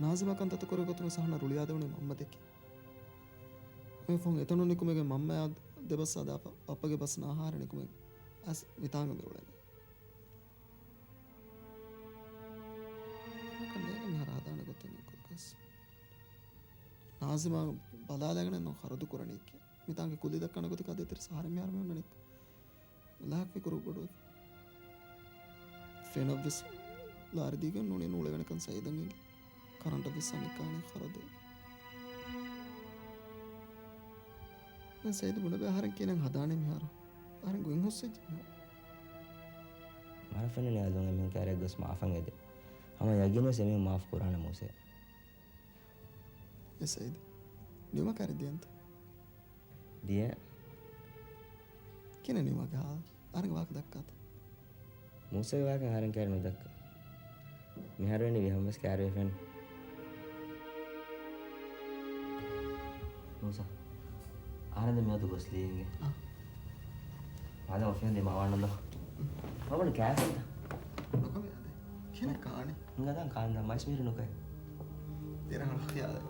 ނާޒިމާ ކަންތައްތައް ކުރި ގޮތުން ވެސް އަހަންނަށް ރުޅިއައިދެވުނީ މަންމަ ދެއްކި. އެ ފޮން އެތަނުން ނިކުމެގެން މަންމައާ ދެބަސް ހަދާފަ، ބައްޕަގެ ބަސް ނާހާރެ ނިކުމެގެން އައިސް މިތާނގަ މި އުޅެނީ. ކަންކަން ނޭނގެ މިހާރު ހަދާނެ ގޮތެއް ނެތް ގޮތަކަސް. ނާޒިމާ ބަލާލާގެނެއްނު ޚަރަދު ކުރަނީކީ. މިތާނގެ ކުލި ދައްކާނެ ގޮތަކަށް އަދި އެތެރެ ސަހަރެއް މިހާރު މި އޮންނަނީ. ލާހަކަ ފިކުރު ބޮޑުވެފަ. ފެނަށްވެސް ލާރި ދީގެން ނޫނީ ނޫޅެވޭނެކަން ސައީދަށް އެނގި. ކަރަންޓަށްވެސް އަނެއްކާނެ ޚަރަދޭ. ދެން ސައީދު ބުނެބޭ އަހަރެން ކިހިނެއް ހަދާނެ މިހާރު. އަހަރެން ގޮތް ހުސްސިއްޖެ މިހާރު. މަރަށް ފެންނަނީ އަލުން އެމީހުން ކާރިއަށް ގޮސް މާފަށް އެދޭ. ހަމަ ޔަގީންވެސް އެމީހުން މާފު ކުރާނެ މޫސޭ. އޭ ސައީދު. ނިއުމާ ކާރި ދިޔަންތަ؟ ދިޔަ. ކިހިނެއް ނިއުމާގެ ހާލު؟ އަހަރެންގެ ވާހަކަ ދައްކާތަ؟ މޫސާގެ ވާހަކަ އަހަރެން ކާރި ނުދައްކާ. މިހާރު ވަނީ ވިހަންވެސް ކާރިވެފައިނު. މޫސާ، އަހަރެން ދެން މިއަދު ގޮސްލީ އިނގޭ. އާ. މާދަމާ އޮފީހަށް ދިމާވާނަން ދޯ. މަބޮން ކާފީތަ؟ ނުކަމެއް އާދެ. ކިހިނެއް ކާނީ؟ ހިނގާ ދާން ކާން ދާ މައިސް މީރި ނުކައި. ދެރަ ހަނަ ޚިޔާލެއް.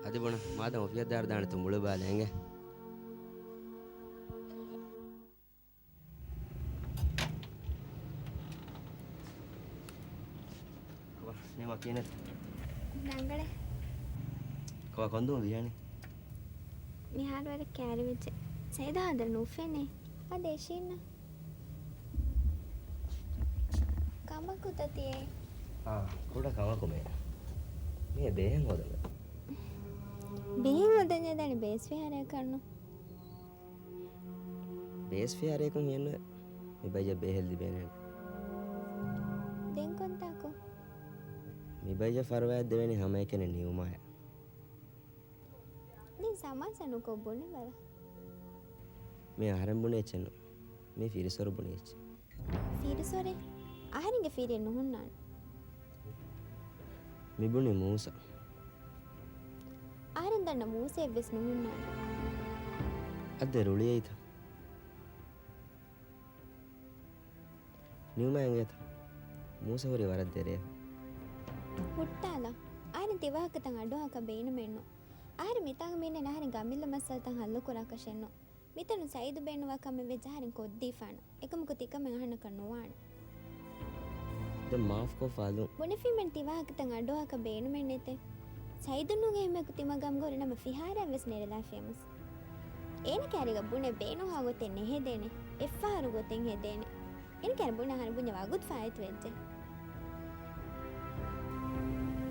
އަދި ބުނަ މާދަމާ އޮފީހަށް ދާރު ދާނެތު މުޅު ބާލެ އިނގޭ. ކޮބާ، ނިމާ ކިހިނެއް؟ ރަނގަޅޭ. ކޮބާ ކޮންދުވަހު ވިހަނީ؟ މިހާރު ވަރަށް ކައިރިވެއްޖެ. ސައީދާ ހާދަ ނުފެނޭ. އާދެ އެށީންނަ. ކަމަކުތަ ތިޔޭ؟ އާ، ކުޑަ ކަމަކު މޭ. މީ ބޭހެއް ހޯދަން. ބޭހެއް ހޯދަން ދާނީ ބޭސް ފިހާރައަކަށްނު. ބޭސް ފިހާރައަކުން ހިޔެއްނުވޭ. މި ބައްޔަށް ބޭހެއް ލިބޭނެ. ދެން ކޮންތާކު؟ މި ބައްޔަށް ފަރުވާއެއް ދެވޭނީ ހަމައެކަނި ނިއުމާއަށް. ދެން ސަމާސާ ނުކޮށް ބުނެ ބަލަ. މީ އަހަރެން ބުނި އެއްޗެއްނު. މީ ފިރިސޮރު ބުނި އެއްޗެއް. ފިރިސޮރެއް؟ އަހަރެންގެ ފިރިއެއް ނުހުންނާނެ. މި ބުނި މޫސަ. އަހަރެން ދަންނަ މޫސައެއްވެސް ނުހުންނާނެ. އަދި ރުޅިއައިތަ؟ ނިއުމާ އެނގޭތަ؟ މޫސަ ހުރީ ވަރަށް ދެރޭ. ހުއްޓާލާ. އަހަރެން ތިވާހަކަތައް އަޑުއަހާކަށް ބޭނުމެއްނު. އަހަރެން މިތާނގަ މިއިންނަނީ އަހަރެން އަމިއްލަ މައްސަލަތައް ހައްލުކުރާކަށެއްނު. މިތަނުން ސައީދު ބޭނުންވާ ކަމެއް ވެއްޖެ އަހަރެން ކޮށްދީފާނަން. އެކަމަކު ތިކަމެއް އަހަންނަކަށް ނުވާނެ. ދެން މާފްކޮށްފަ އަލުން. ބުނެފީމެން ތިވާހަކަތައް އަޑުއަހާކަށް ބޭނުމެއް ނެތޭ. ސައީދުން ނޫން އެހެންމެއަކު ތިމަގަ ހަމަ ހުރި ނަމަ ފިހާރައަށްވެސް ނެރެލާފިޔަމަސް. އޭނަ ކާރިގަ ބުނެ ބޭނުންހާ ގޮތެއް ނެހެދޭނެ. އެއްފަހަރު ގޮތެއް ހެދޭނެ. އޭނަ ކާރި ބުނެ އަހަން ބުންޏަށް ވަގުތު ފާއިތުވެއްޖެ.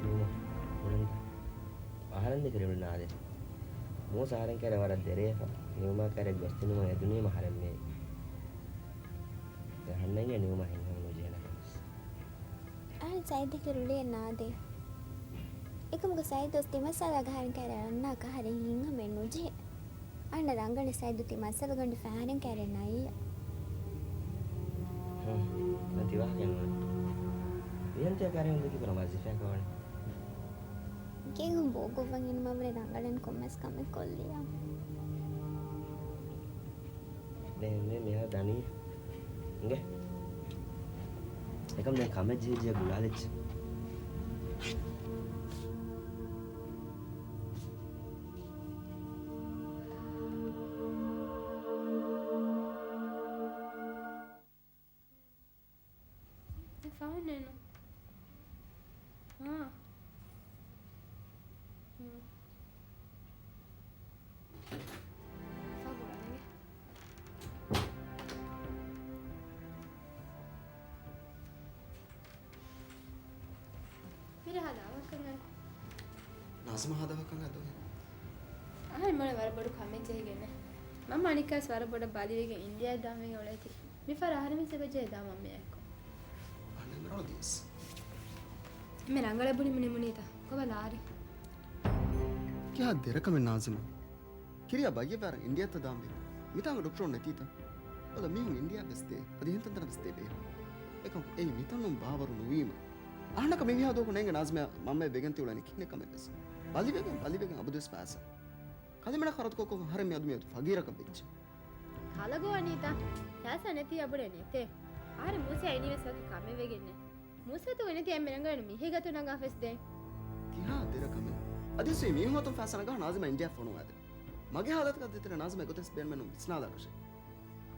ނިއުމާ، ބުނަންތަ؟ އަހަރެން ދެކެ ރިވެން ނާދޭ. މޫސަ އަހަރެން ކާރި ވަރަށް ދެރޭފަ. ނިއުމާ ކާރި ގޮސްދިނުމަށް އެދުނީމަ އަހަރެން މޭ. އަހަންނަށް ނިއުމާ ހިތްހަމަ ނުޖެހޭނެ ކަމަސް. އަހަރެން ސައީދު ދެކެ ރުޅިއެއް ނާދޭ. އެކަމަކު ސައީދު ގޮސް ތިމައްސަލަ އަހަރެން ކާރި އަންނާކަށް އަހަރެން ހިތްހަމައެއް ނުޖެހޭ. އަހަންނަށް ރަނގަޅަށް ސައީދު ތިމައްސަލަ ގަނޑި ފަހަރެން ކާރި ނައްޔަ. ހުން، ދެން ތިވާހަކައެއް ނޫން. ވިހަންތިޔާ ކާރި ހުން ދެކި ކުރަން ވަޒީފާއަކަށް ވަނީ. ގޭގަ ބޯ ގޮއްވަން އިނުމަށްވުރެ ރަނގަޅަށް ކޮންމެސް ކަމެއް ކޮށްލިޔާ. ދެން މި މިހާ ދަނީ. އިނގޭ. އެކަމް ދެން ކަމެއް ޖެހި ޖެހި ގުޅާލިއްޖެ. ފަހުން ނޭނު. އާ. ހުން. ފަގު އަނގެ. މިރަ ހަދާ ވަކަނގަ. ނާޒިމާ ހަދާ ވަކަނގަ ދޯ. އަހަން މޮޅެ ވަރަށް ބޮޑު ކަމެއް ޖެހިގެން. މަންމަ އަނިކާސް ވަރަށް ބޮޑަށް ބަލިވެގެން އިންޑިޔާ ދާން ވެގެން އުޅޭތީ. މިފަހަރު އަހަރެމެން ސެބަ ޖެހިދާ މަންމައާއެކު. އަހަން މިރަނު ދިޔަސް. މި ރަނގަޅަށް ބުނި މި ނިމުނީތަ؟ ކޮބާ ލާރި؟ ކިހާ ދެރަކަމެއް ނާޒިމާ؟ ކިރިޔާ ބައްޔެއް ވާރަށް އިންޑިޔާތަ ދާންވީ. މިތާނގަ ޑޮކްޓަރުން ނެތީތަ؟ އޮލަ މީހުން އިންޑިޔާ ވެސް ދޭ. އަދި އެހެން ތަންތަނަށް ވެސް ދޭ ބޭ. އެކަމަކު އެއީ މިތަނުން ބާވަރު ނުވީމަ. އަހަންނަކަށް މި މިހާ ދުވަހަކު ނޭނގެ ނާޒިމާ މަންމައެއް ވެގެން ތިއުޅެނީ ކިހިނެއް ކަމެއް ވެސް. ބަލިވެގެން، ބަލިވެގެން އަބަދު ވެސް ފައިސާ. ކަލޭމެނަށް ޚަރަދު ކޮށް ކޮށް އަހަރެން މިއަދު މިއަދު ފަގީރަކަށް ވެއްޖެ. ކަލަގޯ އަނީތަ؟ ފައިސާ ނެތީ އަބުރޭ ނެތޭ. އަހަރެން މޫސައާ އިނީ ވެސް ވަކި ކަމެއް ވެގެންނޭ. މޫސަ ތު އެނެތި އެންމެ ރަނގަޅު މީހެއް ގަތު ނަގާފަސް ދޭ. ކިހާ ދެރަ ކަމެއް؟ އަދިސް މީހުން އަތުން ފައިސާ ނަގާ ނާޒިމާ އިންޑިޔާ ފޮނުވާދެ. މަގޭ ހާލަތަކަށް ދޭތެރޭ ނާޒިމާ ގޮތެއް ބޭނުމެއްނު ވިސްނާލާކަށެއް.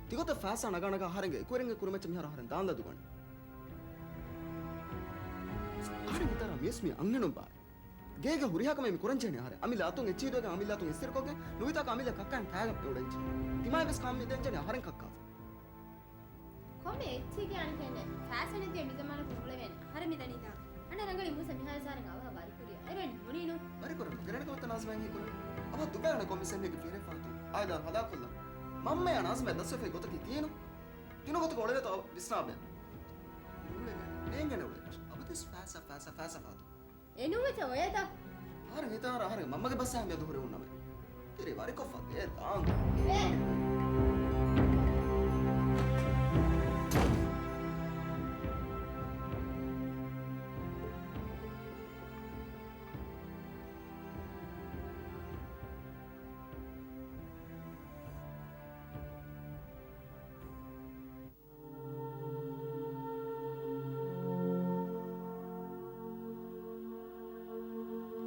ތިގޮތަށް ފައިސާ ނަގާ ނަގާ އަހަރެންގެ އެކުވެރިންގެ ކުރިމައްޗަށް މިހާރު އަހަރެން ދާން ލަދުގަނޑެއް. އަހަރެން ހިތަރާ މީސް މީ އަންހެނުން ބާރެއް. ގޭގެ ހުރިހާ ކަމެއް މި ކުރަން ޖެހެނީ އަހަރެން. އަމިއްލަ އަތުން އެއްޗިހި ދުވެގެން އަމިއްލަ އަތުން އެއްސިރިކޮށްގެން ނުވިތާކަށް އަމިއްލަ ކައްކައިން ކާގަން އެ އުޅެންޖެހެނީ. ތިމާ އެއްވެސް ކަމެއް މި ދޭންޖެހެނީ އަހަރެން ކައްކާފަ. ކޮންމެ އެއްޗެއްގެ އަނިކެންނެއް ފައިސާ ނެތި މި ޒަމާނަކު ނުއުޅެވޭނެ. އަހަރެން މި ދަނީތާ. އަނެއް ރަނގަޅީ މޫސަ މިހާރު ސާރެން އަވަހަށް ވަރިކުރި. އޭރު އެން ހުނީނު. ވަރިކުރަން ގެރަނިކަމަށް ނާޒިމާ ހީކުރަން. އަވަހަށް ދުބައި އަނެއް ކޮންމެ ސެންހެއްގެ ފިހެރެއް ފާތު. އާއިލާ ހަލާކުލަން. މަންމަޔާ ނާޒިމާ ދަސްވެފައި ގޮތަކީ ތިއެއްނު. ތިނު ގޮތަކަށް އުޅެވޭތޯ ވިސްނާބެ. ނޫޅެވޭ. ނޭނގެނެ އުޅެވޭ. އަބަދުވެސް ފައިސާ، ފައިސާ، ފައިސާ ފާތު. އެނޫވެތަ އޮޔަދާ؟ އަހަރެން ހިތާރަ އަހަރެން މަންމަގެ ބަސް އަހަ މިއަދު ހުރެ ހުންނަމެ. ތިރި ވަރިކޮށްފަ ދޭ ދާން. އޭ.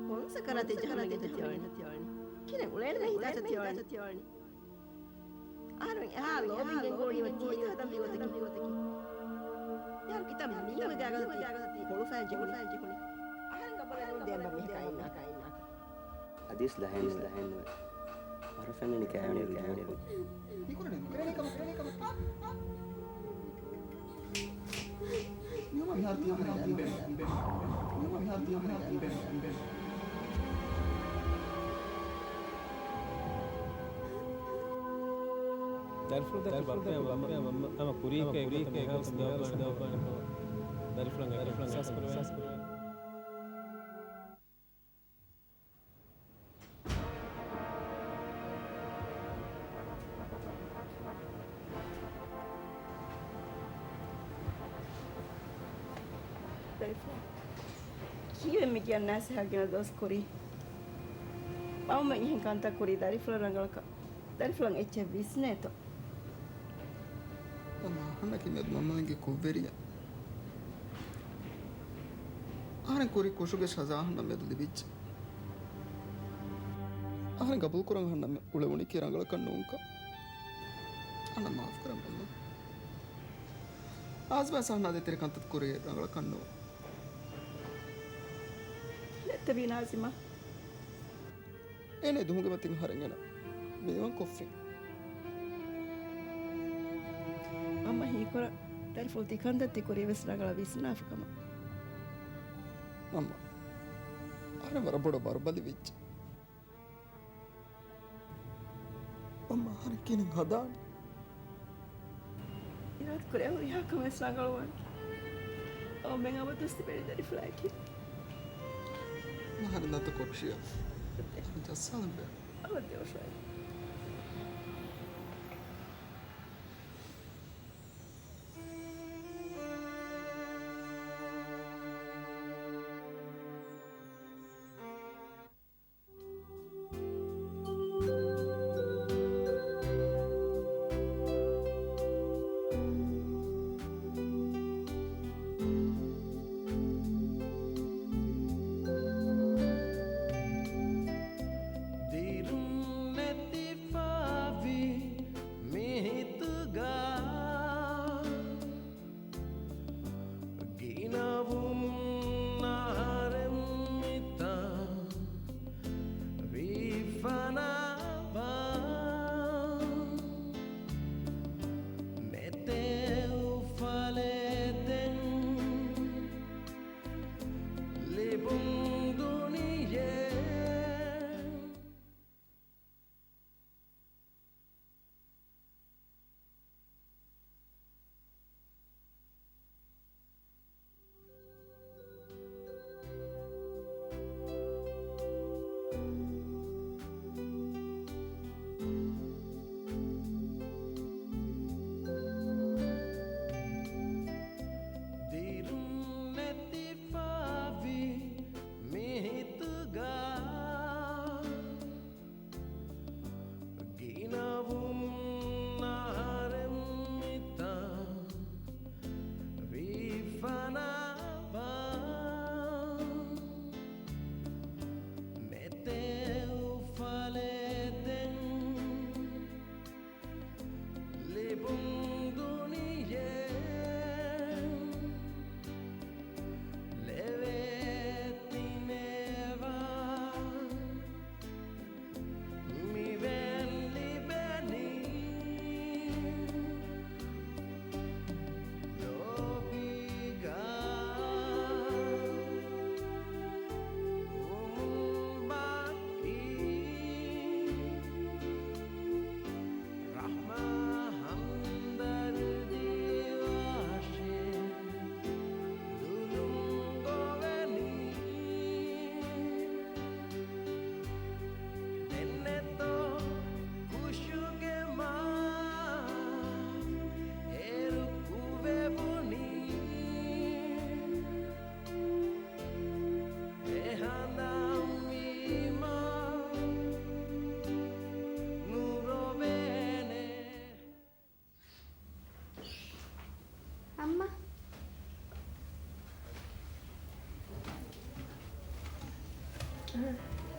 ކޮން ސަކަރާތެއް ޖަހަން ނަގެންތަ ތިޔަވަނީ؟ ކިހިނެއް އުޅޭނެ ހިތާތަ ތިޔަވަނީ؟ އަހަރުމެން އެހާ ލޯބިން ގެންގުޅުނީ ކީއްތަ ދަނބި ގޮތަކީ؟ ޔާރު ކިތައް މީހުންގެ ގާގަ ތި ކޮޅުފައިން ޖެހުނީ؟ އަހަރެން ގަބަލެއް ނޫން ދޭން ބަ މީހަކާ އިންނާ. އަދިސް ލަހެން ލަހެން ވަރަށް ފެންނަނީ ކައިވެނި ރުޖޫ. މިކުރަނީ ނުކެރޭނެ ކަމަށް ކެރޭނެ ކަމަށް. މިހުމަ މިހާރު ތިޔަ ހަމަ އެނބެން އެނބެން. މިހުމަ މިހާރު ތިޔަ ހަމަ އެނބެން އެނބެން. ދަރިފުޅު ދައްކި ބައްޕަޔާ މަންމަ ހަމަ ކުރީކޭ ގޮތަށް މިހާރު ދައްކާ ދަރިފުޅަށް އެކަން އިހްސާސް ކުރެވޭ. ދަރިފުޅާ، ކީއްވެ މި ގެއަށް ނާސިހާ ގިނަ ދުވަސް ކުރީ؟ މަންމަ އިހެން ކަންތައް ކުރީ ދަރިފުޅަށް ރަނގަޅަކަށް. ދަރިފުޅަށް އެއްޗެއް ވިސްނޭތޯ؟ އަމާ އަހަންނަކީ މެދު މަންމަގެ ކުށްވެރިޔާ. އަހަރެން ކުރި ކުށުގެ ސަޒާ އަހަންނަށް މެދު ލިބިއްޖެ. އަހަރެން ގަބޫލުކުރަން އަހަންނަށް މެ އުޅެވުނީކީ ރަނގަޅަކަށް ނޫންކަން. އަހަންނަށް މާފުކުރަން ބައްލަ. ނާޒިމާ އަހަންނާ ދޭތެރޭ ކަންތައް ކުރީ ރަނގަޅަކަށް ނޫން. ނެތްތަ ބީ ނާޒިމާ؟ އޭނަ ދުމުގެ މަތިން އަހަރެން އޭނަ ބޭވަން ކޮށްފިން. އަމާ ހީކުރާ ދަރިފުޅު ތި ކަންތައް ތި ކުރީ ވެސް ރަނގަޅަށް ވިސްނާފަ ކަމަށް. މަންމަ، އަހަރެން ވަރަށް ބޮޑަށް ވަރުބަލި ވެއްޖެ. މަންމަ އަހަރެން ކިހިނެއް ހަދާނީ؟ އިރާދަކުރޭ ހުރިހާ ކަމެއް ރަނގަޅުވާން. އަވަމެން އަބަދުވެސް ތިބެނީ ދަރިފުޅާއެކީ. އަހަރެން ދަތު ކޮޓަރިއަށް ޖައްސާލަން ބޭނުން. އަބަދު ދެވަފައި. ދިރުންނެއް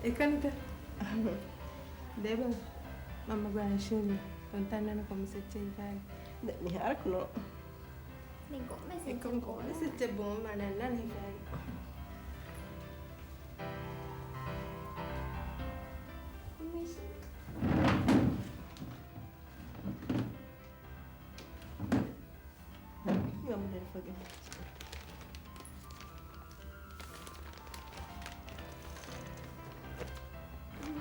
އެކަންތަ؟ ދޭބަ، މަންމަ ގޮއް އައިސް އިންނަ. ކޮންތާ ނަން ކޮންމެސް އެއްޗެއް ހިފާގެ. ދެ މިހާރަކު ނޯ. ދެ ކޮންމެސް އެއްޗެއް ކޮންމެސް ބޯ. އެއްޗެއް ބޯ މަނަން ނަން ހިފާގެ. ކޮންމެސް. ގަމު ދެރިފޮގެ.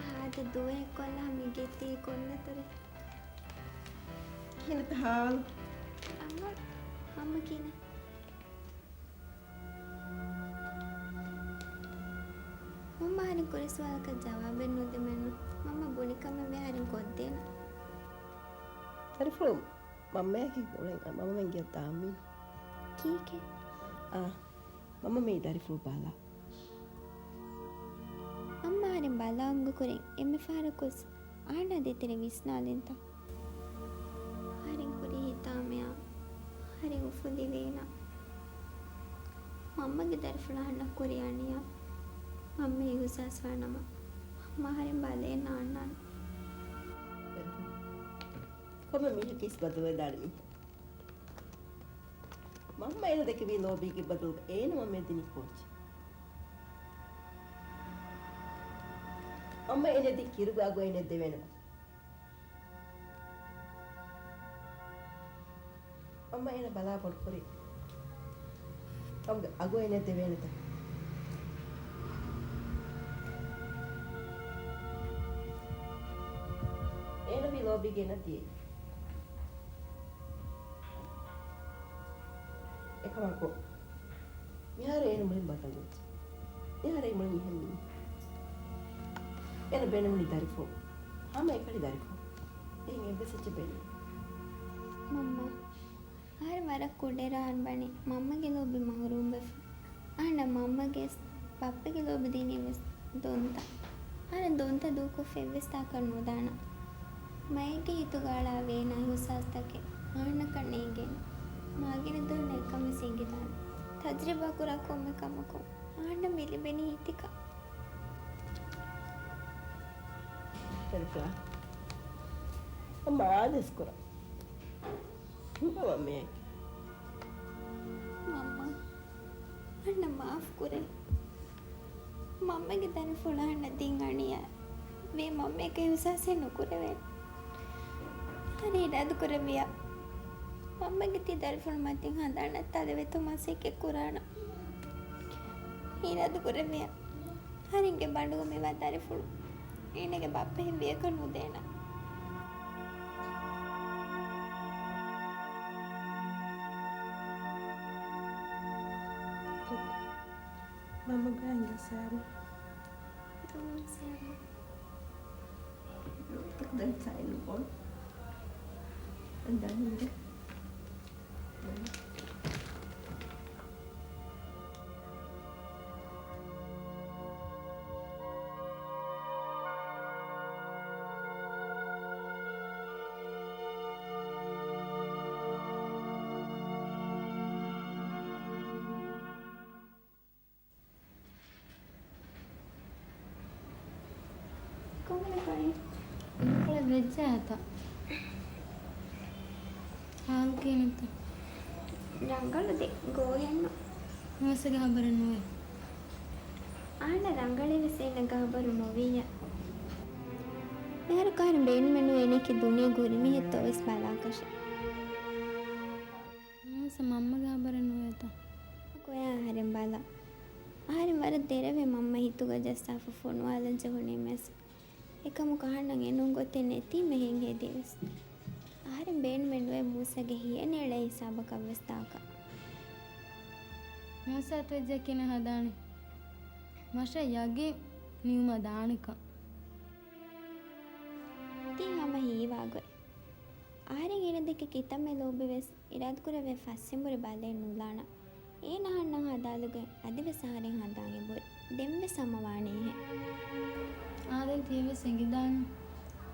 ހާދަ ދުވަހެއް ކޮށްލާ މި ގެތީ ކޮންނަތުރެ؟ ކިހިނެއްތަ ހާލު؟ ރަނގަޅު. ހަމަ ކިހިނެއް؟ މަންމަ އަހަރެން ކުރި ސުވާލަކަށް ޖަވާބެއް ނުދެމެއްނު. މަންމަ ބުނި ކަމެއް ވެ އަހަރެން ކޮށްދޭނަން. ދަރިފުޅު މަންމަޔަކީ އުޅެން މަންމަ މެން ގެއަށް ދާންވީ. ކީކޭ؟ އާ، މަންމަ މިއީ ދަރިފުޅު ބަލާ. މަންމަ އަހަރެން ބަލާ އުނގުކުރިން އެންމެ ފަހަރަކުސް އާންނާ ދޭތެރޭ ވިސްނާލިންތަ؟ އަހަރެން ކުރީ ހިތާމަޔާ، އަހަރެން އުފުލިވޭނަ. މަންމަގެ ދަރިފުޅާ އަހަންނަށް ކުރި އަނިޔާ. މަންމަ އިހުސާސްވާނަމަ، މަންމަ އަހަރެން ބަލައެއް ނާންނާނެ. ކޮންމެ މީހަކީ އިސް ބަދަލުވެދާނެ މީހެއް. މަންމަ އޭނަ ދެކެވީ ލޯބީގެ ބަދަލުގަ އޭނަ މަންމައަށް ދިނީ ކޯއްޗެއް؟ މަންމަ އޭނަ ދިނީ ކިރުގަ އަގު އޭނަ ދެވޭނެ ބަ. މަންމަ އޭނަ ބަލާ ބޮޑުކުރީ. ކަމުގެ އަގު އޭނަ ދެވޭނެތަ؟ އޭނަ ވީ ލޯބީގަ އޭނަ ދިޔައީ. އެކަމަކު، މިހާރު އޭނަ މުޅިން ބަދަލުވެއްޖެ. މިހާރު އޭނަ މުޅިން އެހެން މީހެއް. އޭނަ ބޭނުންވަނީ ދަރިފުޅު. ހަމައެކަނި ދަރިފުޅު. އެހެން އެއްވެސް އެއްޗެއް ބޭނުން. މަންމާ، އަހަރެން ވަރަށް ކުޑައިރާ އަން ވަނީ މަންމަގެ ލޯބި މަހުރޫމްވެފަ. އަހަންނަށް މަންމަގެ ބައްޕަގެ ލޯބި ދިނީ ވެސް ދޮންތަ. އަހަންނަށް ދޮންތަ ދޫކޮށްފަ އެއްވެސް ތާކަށް ނުދާނަން. މައެއްގެ ހިތުގަ އަޅާ ވޭނާ އިހުސާސްތަކެއް އަހަންނަކަށް ނޭނގޭނެ. މާގިނަ ދުވަހު އެކަން ވެސް އެނގިދާނެ. ތަޖުރިބާ ކުރާ ކޮންމެ ކަމަކުން އަހަންނަށް މި ލިބެނީ ހިތިކަން. ޝަރީފާ، އަމާ އާދޭސް ކުރަން. ނުބަވަ މޭ. މަންމާ، އަހަންނަށް މާފު ކުރޭ. މަންމަގެ ދަރިފުޅާ އަހަންނަށް ދިން އަނިޔާ ވީ މަންމައަކަށް އިހުސާސެއް ނުކުރެވޭނެ. އަހަރެން އިރާދަކުރެއްވިއްޔާ، މަންމަގެ ތި ދަރިފުޅު މަތިން ހަނދާން ނައްތާލެވޭތޯ މަސައްކަތް ކުރާނަން. އިރާދަކުރެއްވިއްޔާ، އަހަރެންގެ ބަނޑުގަ މިވާ ދަރިފުޅު އޭނަގެ ބައްޕަ ހެއްވިޔަކަށް ނުދޭނަން. މަންމަގެ އަނގަ ސާރު. ދެން ސައިން ކޮށް. ދަނީ. ކޮންމެ ކައި؟ ރަނގަޅަށް ވެއްޖެ އާތަ؟ ހާލު ކިހިނެއްތަ؟ ރަނގަޅު ދެ ގޯހެއްނު. ނުވެސް ގާބަރެއް ނުވޭ. އާނަ ރަނގަޅެއް ވެސް އޭނަ ގާބަރު ނުވިއްޔާ. މިހާރު ކަހަރު ބޭނުމެއް ނުވޭ އޭނައަކީ ދުނިޔޭގެ ހުރި މީހެއްތޯ ވެސް ބަލާކަށެއް. ނުވެސް މަންމަ ގާބަރެއް ނުވޭތަ؟ ކޮޔާ އަހަރެން ބަލާ. އަހަރެން ވަރަށް ދެރަވޭ މަންމަ ހިތުގަ ޖައްސާފަ ފޮނުވާލަން ޖެހުނީމައެސް. އެކަމަކު އަހަންނަށް އެނޫން ގޮތެއް ނެތީމެ ހިނގޭ ދިވެސް. އަހަރެން ބޭނުމެއް ނުވޭ މޫސަގެ ހިޔަނި އެޅޭ ހިސާބަކަށް ވެސް ތާކަށް. މޫސަ އަތުވެއްޖެ ކިހިނެއް ހަދާނީ؟ މަށަށް ޔަގީން ނިމުމަށް ދާނެކަން. ތީ ހަމަ ހީވާގޮތް. އަހަރެން އޭނަ ދެކެ ކިތަންމެ ލޯބިވެސް އިރާދަކުރެވޭ ފަސް އެނބުރި ބަލައެއް ނުލާނަން. އޭނަ އަހަންނަށް ހަދާލުގެ އަދިވެސް އަހަރެން ހަނދާން އެބުރި. ދެންވެސް ހަމަވާނެ އެހެން. އާދެން ތިޔަވެސް އެނގިދާނެ.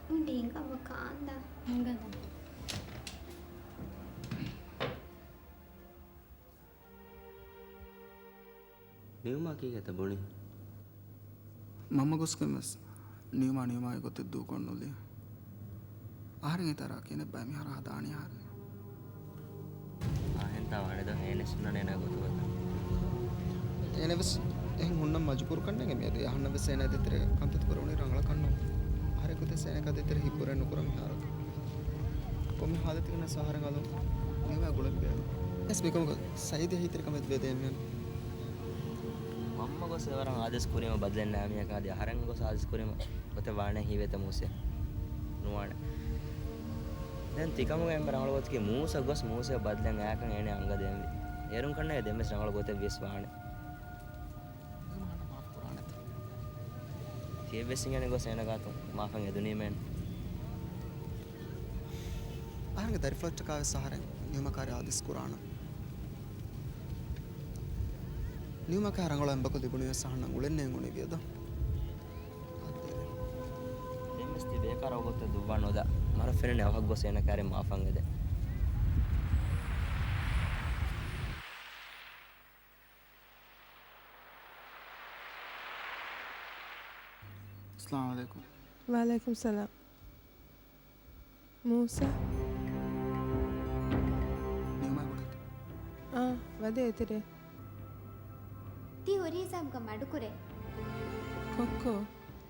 އުނޑި ހިނގަމަ ކާންދާ. ހިނގަދާ. ނިމުމަކީ ހަތަ ބުނި. މަންމަ ގޮސްގެން ވެސް ނިޔުމާ ނިޔުމާގެ ގޮތެއް ދޫކޮށް ނުލި. އަހަރެން އެތާ ރާކިނެއް ބައި މިހާރު ހަދާނީ އަހަރެން. އާހެންތާ ވާނެ ދޯ އޭނަ ސުންނަން އޭނާ ގޮތުގަތަ. އޭނަ ވެސް އެހެން ހުންނަން މަޖުބޫރުކަންނޭނގެ މިއަދު އަހަންނަށް ވެސް އޭނާ ދޭތެރޭ ކަންތައް ކުރެވުނީ ރަނގަޅަކަށްނު. އަހަރެން ގޮތެއް އޭނަ ކަ ދޭތެރޭ ހިތް ބުރެއް ނުކުރަ މިހާރު. ކޮންމެ ހާލަތެއްގަ ނަސް އަހަރެން އަލުން ނިޔުމާ ގުޅެން ބޭނުން. އެސް މިކަމުގަ ސައީދެއް ހިތެރިކަމެއް ވެދޭން މިއަން. މަންމަ ގޮސް އެވަރަށް އާދޭސް ކުރީމަ ބަދަލެއް ނާމިޔަކާ އަދި އަހަރެން ގޮސް އާދޭސް ކުރީމަ ގޮތެއް ވާނެ ހީވޭތަ މޫސެ؟ ނުވާނެ. ދެން ތިކަމުގެ އެންމެ ރަނގަޅު ގޮތަކީ މޫސަ ގޮސް މޫސެ ބަދަލެއް އަޔާކަން އޭނަ އަނގަ ދޭންވީ. އޭރުން ކަންނޭގެ ދެން ވެސް ރަނގަޅު ގޮތެއް ވިޔަސް ވާނެ. ތިޔަ ވެސް އިނގޭނެ ގޮސް އޭނަ ގާތު މާފަށް އެދުނީމޭން. އަހަރެންގެ ދަރިފުޅަށްޓަކާ ވެސް އަހަރެން ނިޔުމަކާ އާދޭސް ކުރާނަން. ނިޔުމަކާ ރަނގަޅު އެނބަކު ލިބުނީ ވެސް އަހަންނަށް އުޅެން ނޭނގުނީ ވިޔަދޯ. ދެން ވެސް ތި ބޭކާރަށް ގޮތަށް ދުއްވާ ނުލާ. މަރަށް ފެނުނީ އަވަހަށް ގޮސް އޭނަ ކާރި މާފަށް އެދެން. އައްސަލާމު ޢަލައިކުމް. ވަޢަލައިކުމް ސަލާމް. މޫސާ. ނިޔުމާ ގުޅޭތަ؟ އާ، ވަދެ އެތެރޭ. ތި ހުރި ހިސާބުގަ މަޑުކުރޭ. ކޮއްކޮ،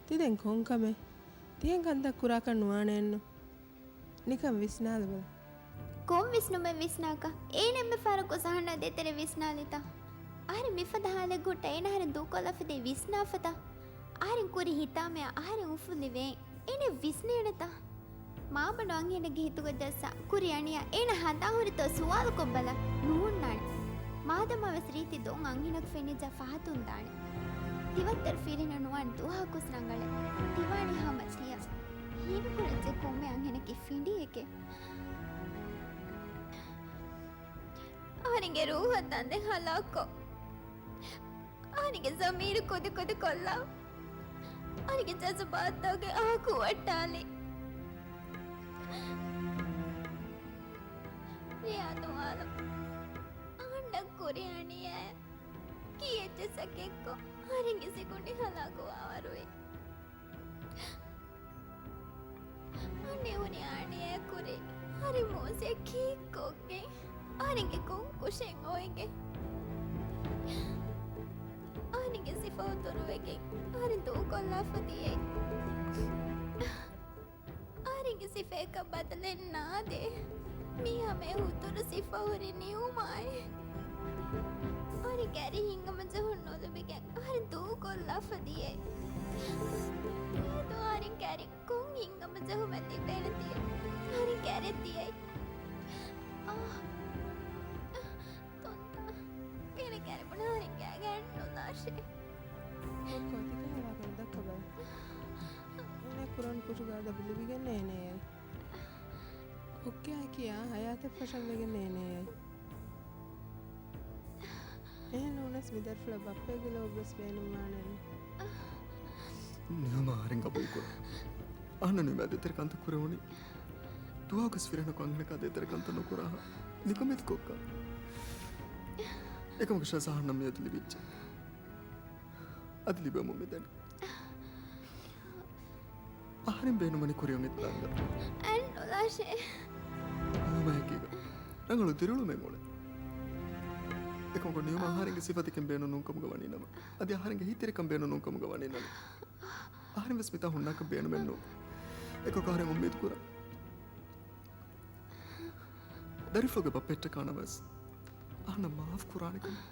ތި ދެން ކޮން ކަމެއް؟ ތިހެން ކަންތައް ކުރާކަށް ނުވާނެއެއްނު. ނިކަން ވިސްނާލަބަލަ. ކޮން ވިސްނުމެއް ވިސްނާކަށް؟ އޭނަ އެންމެ ފަހަރަށް ގޮސް އަހަންނާ ދޭތެރޭ ވިސްނާލިތަ؟ އަހަރެން މިފަދަ ހާލެއްގަ ހުއްޓާ އޭނަ އަހަރެން ދޫކޮށްލާފަ ދޭ ވިސްނާފަތަ؟ އަހަރެން ކުރި ހިތާމަޔާ އަހަރެން އުފުލި ވޭން. އޭނަ ވިސްނޭނެތަ؟ މާބަނޑު އަންހެނެއްގެ ހިތުގަ ޖައްސާ ކުރި އަނިޔާ އޭނަ ހަނދާން ހުރިތޯ ސުވާލުކޮށްބަލަ. ނުހުންނާނެ. މާދަމާ ވެސް ރީތި ދޮން އަންހެނަކު ފެނިއްޖާ ފަހަތުން ދާނެ. ތިވައްތަރު ފިރިހެނެއް ނުވާނެ ދުވަހަކުވެސް ރަނގަޅޭ. ތިވާނީ ހަމަ ތިޔަ. ހީވެކޮޅަށް ޖެ ކޮންމެ އަންހެނަކީ ފިނޑިއެކޭ. އަހަރެންގެ ރޫހަށް ދަނދެއް ހަލާކުކޮށް، އަހަރެންގެ ޒަމީރު ކުދިކުދި ކޮށްލާ، އަހަރެންގެ ޖަޒުބާތުތަކުގެ އަހަކު ވައްޓާލި. ރެޔާ ދުވާލު އަހަންނަށް ކުރި އަނިޔާއެއް ކީއްޗެއް ސަކެއްކޮށް އަހަރެންގެ ސިކުނޑި ހަލާކުވާވަރުވި. އަނެއް އުނި އަނިޔާ ކުރި ހަރި މޫސެ ކީއްކޮށްގެން އަހަރެންގެ ކޮން ކުށެއް އޮވެގެން އަހަރެންގެ ސިފަ އުތުރުވެގެން އަހަރެން ދޫކޮށްލާފަ ދިޔައީ. އަހަރެންގެ ސިފައަކަށް ބަދަލެއް ނާދޭ. މީ ހަމަ އެ ހުތުރު ސިފަ ހުރި ނިއުމާއެއް. އަހަރެން ކައިރި ހިނގަމަޖެހުން ނުލިބިގެން އަހަރެން ދޫކޮށްލާފަ ދިޔައީ. އަހަރެން ކައިރި ކޮން ހިނގަމަޖެހުމެއް ލިބޭނެ ތިޔަ؟ އަހަރެން ކައިރި ދިޔައީ. އާ. ތޮންތަ. އޭނަ ކައިރި ބުނާ އަހަރެން ކައިގައި ނުލާށޭ. ކޮއްކޮ ތިކަހަލަ ވާކަން ދައްކަބަލަ. އޭނަ ކުރަން ކުށުގަ އަދަބު ލިބިގެން ނޭނެއޭ. ކޮއްކޮއާ ކިޔާ ހަޔާތެއް ފަށަން ވެގެން ނޭނެއޭ. އެހެން ނޫނަސް މި ދަރިފުޅަށް ބައްޕައެއްގެ ލޯބިވެސް ބޭނުންވާނެއެއްނު. ނިޔުމާ އަހަރެން ގަބޫލުކުރާ. އަހަންނަށް ނިޔުމާ ދޭތެރޭ ކަންތައް ކުރެވުނީ. ދުވަހަކުވެސް ފިރިހެނަކު އަންހެނަކާ ދޭތެރޭ ކަންތައް ނުކުރާހާ. ނިކަމެތި ކޮއްކޮ. އެކަމަކު ޝަޒް އަހަންނަށް މިއަދު ލިބިއްޖެ. އަދި ލިބެމުން މިދަނީ. އަހަރެން ބޭނުންވަނީ ކުރިއަށް އެދިދާން ދަރު. އަން ނުލާށޭ. ނިޔުމާ އެކީގަ ރަނގަޅު ދިރިއުޅުމެއް އުޅޭ. އެކަމަކު ނިޔުމާ އަހަރެންގެ ސިފަތަކެއް ބޭނުން ނޫންކަމުގަ ވަނީ ނަމަ، އަދި އަހަރެންގެ ހިތްތެރިކަން ބޭނުން ނޫންކަމުގަ ވަނީ ނަމަ، އަހަރެން ވެސް މިތާ ހުންނާކަށް ބޭނުމެއް ނޫން. އެކަމަކު އަހަރެން އުއްމީދު ކުރާ. ދަރިފުޅުގެ ބައްޕައެއްޓަކާ ނަމަވެސް އަހަންނަށް މާފް ކުރާނެ ކަމަށް.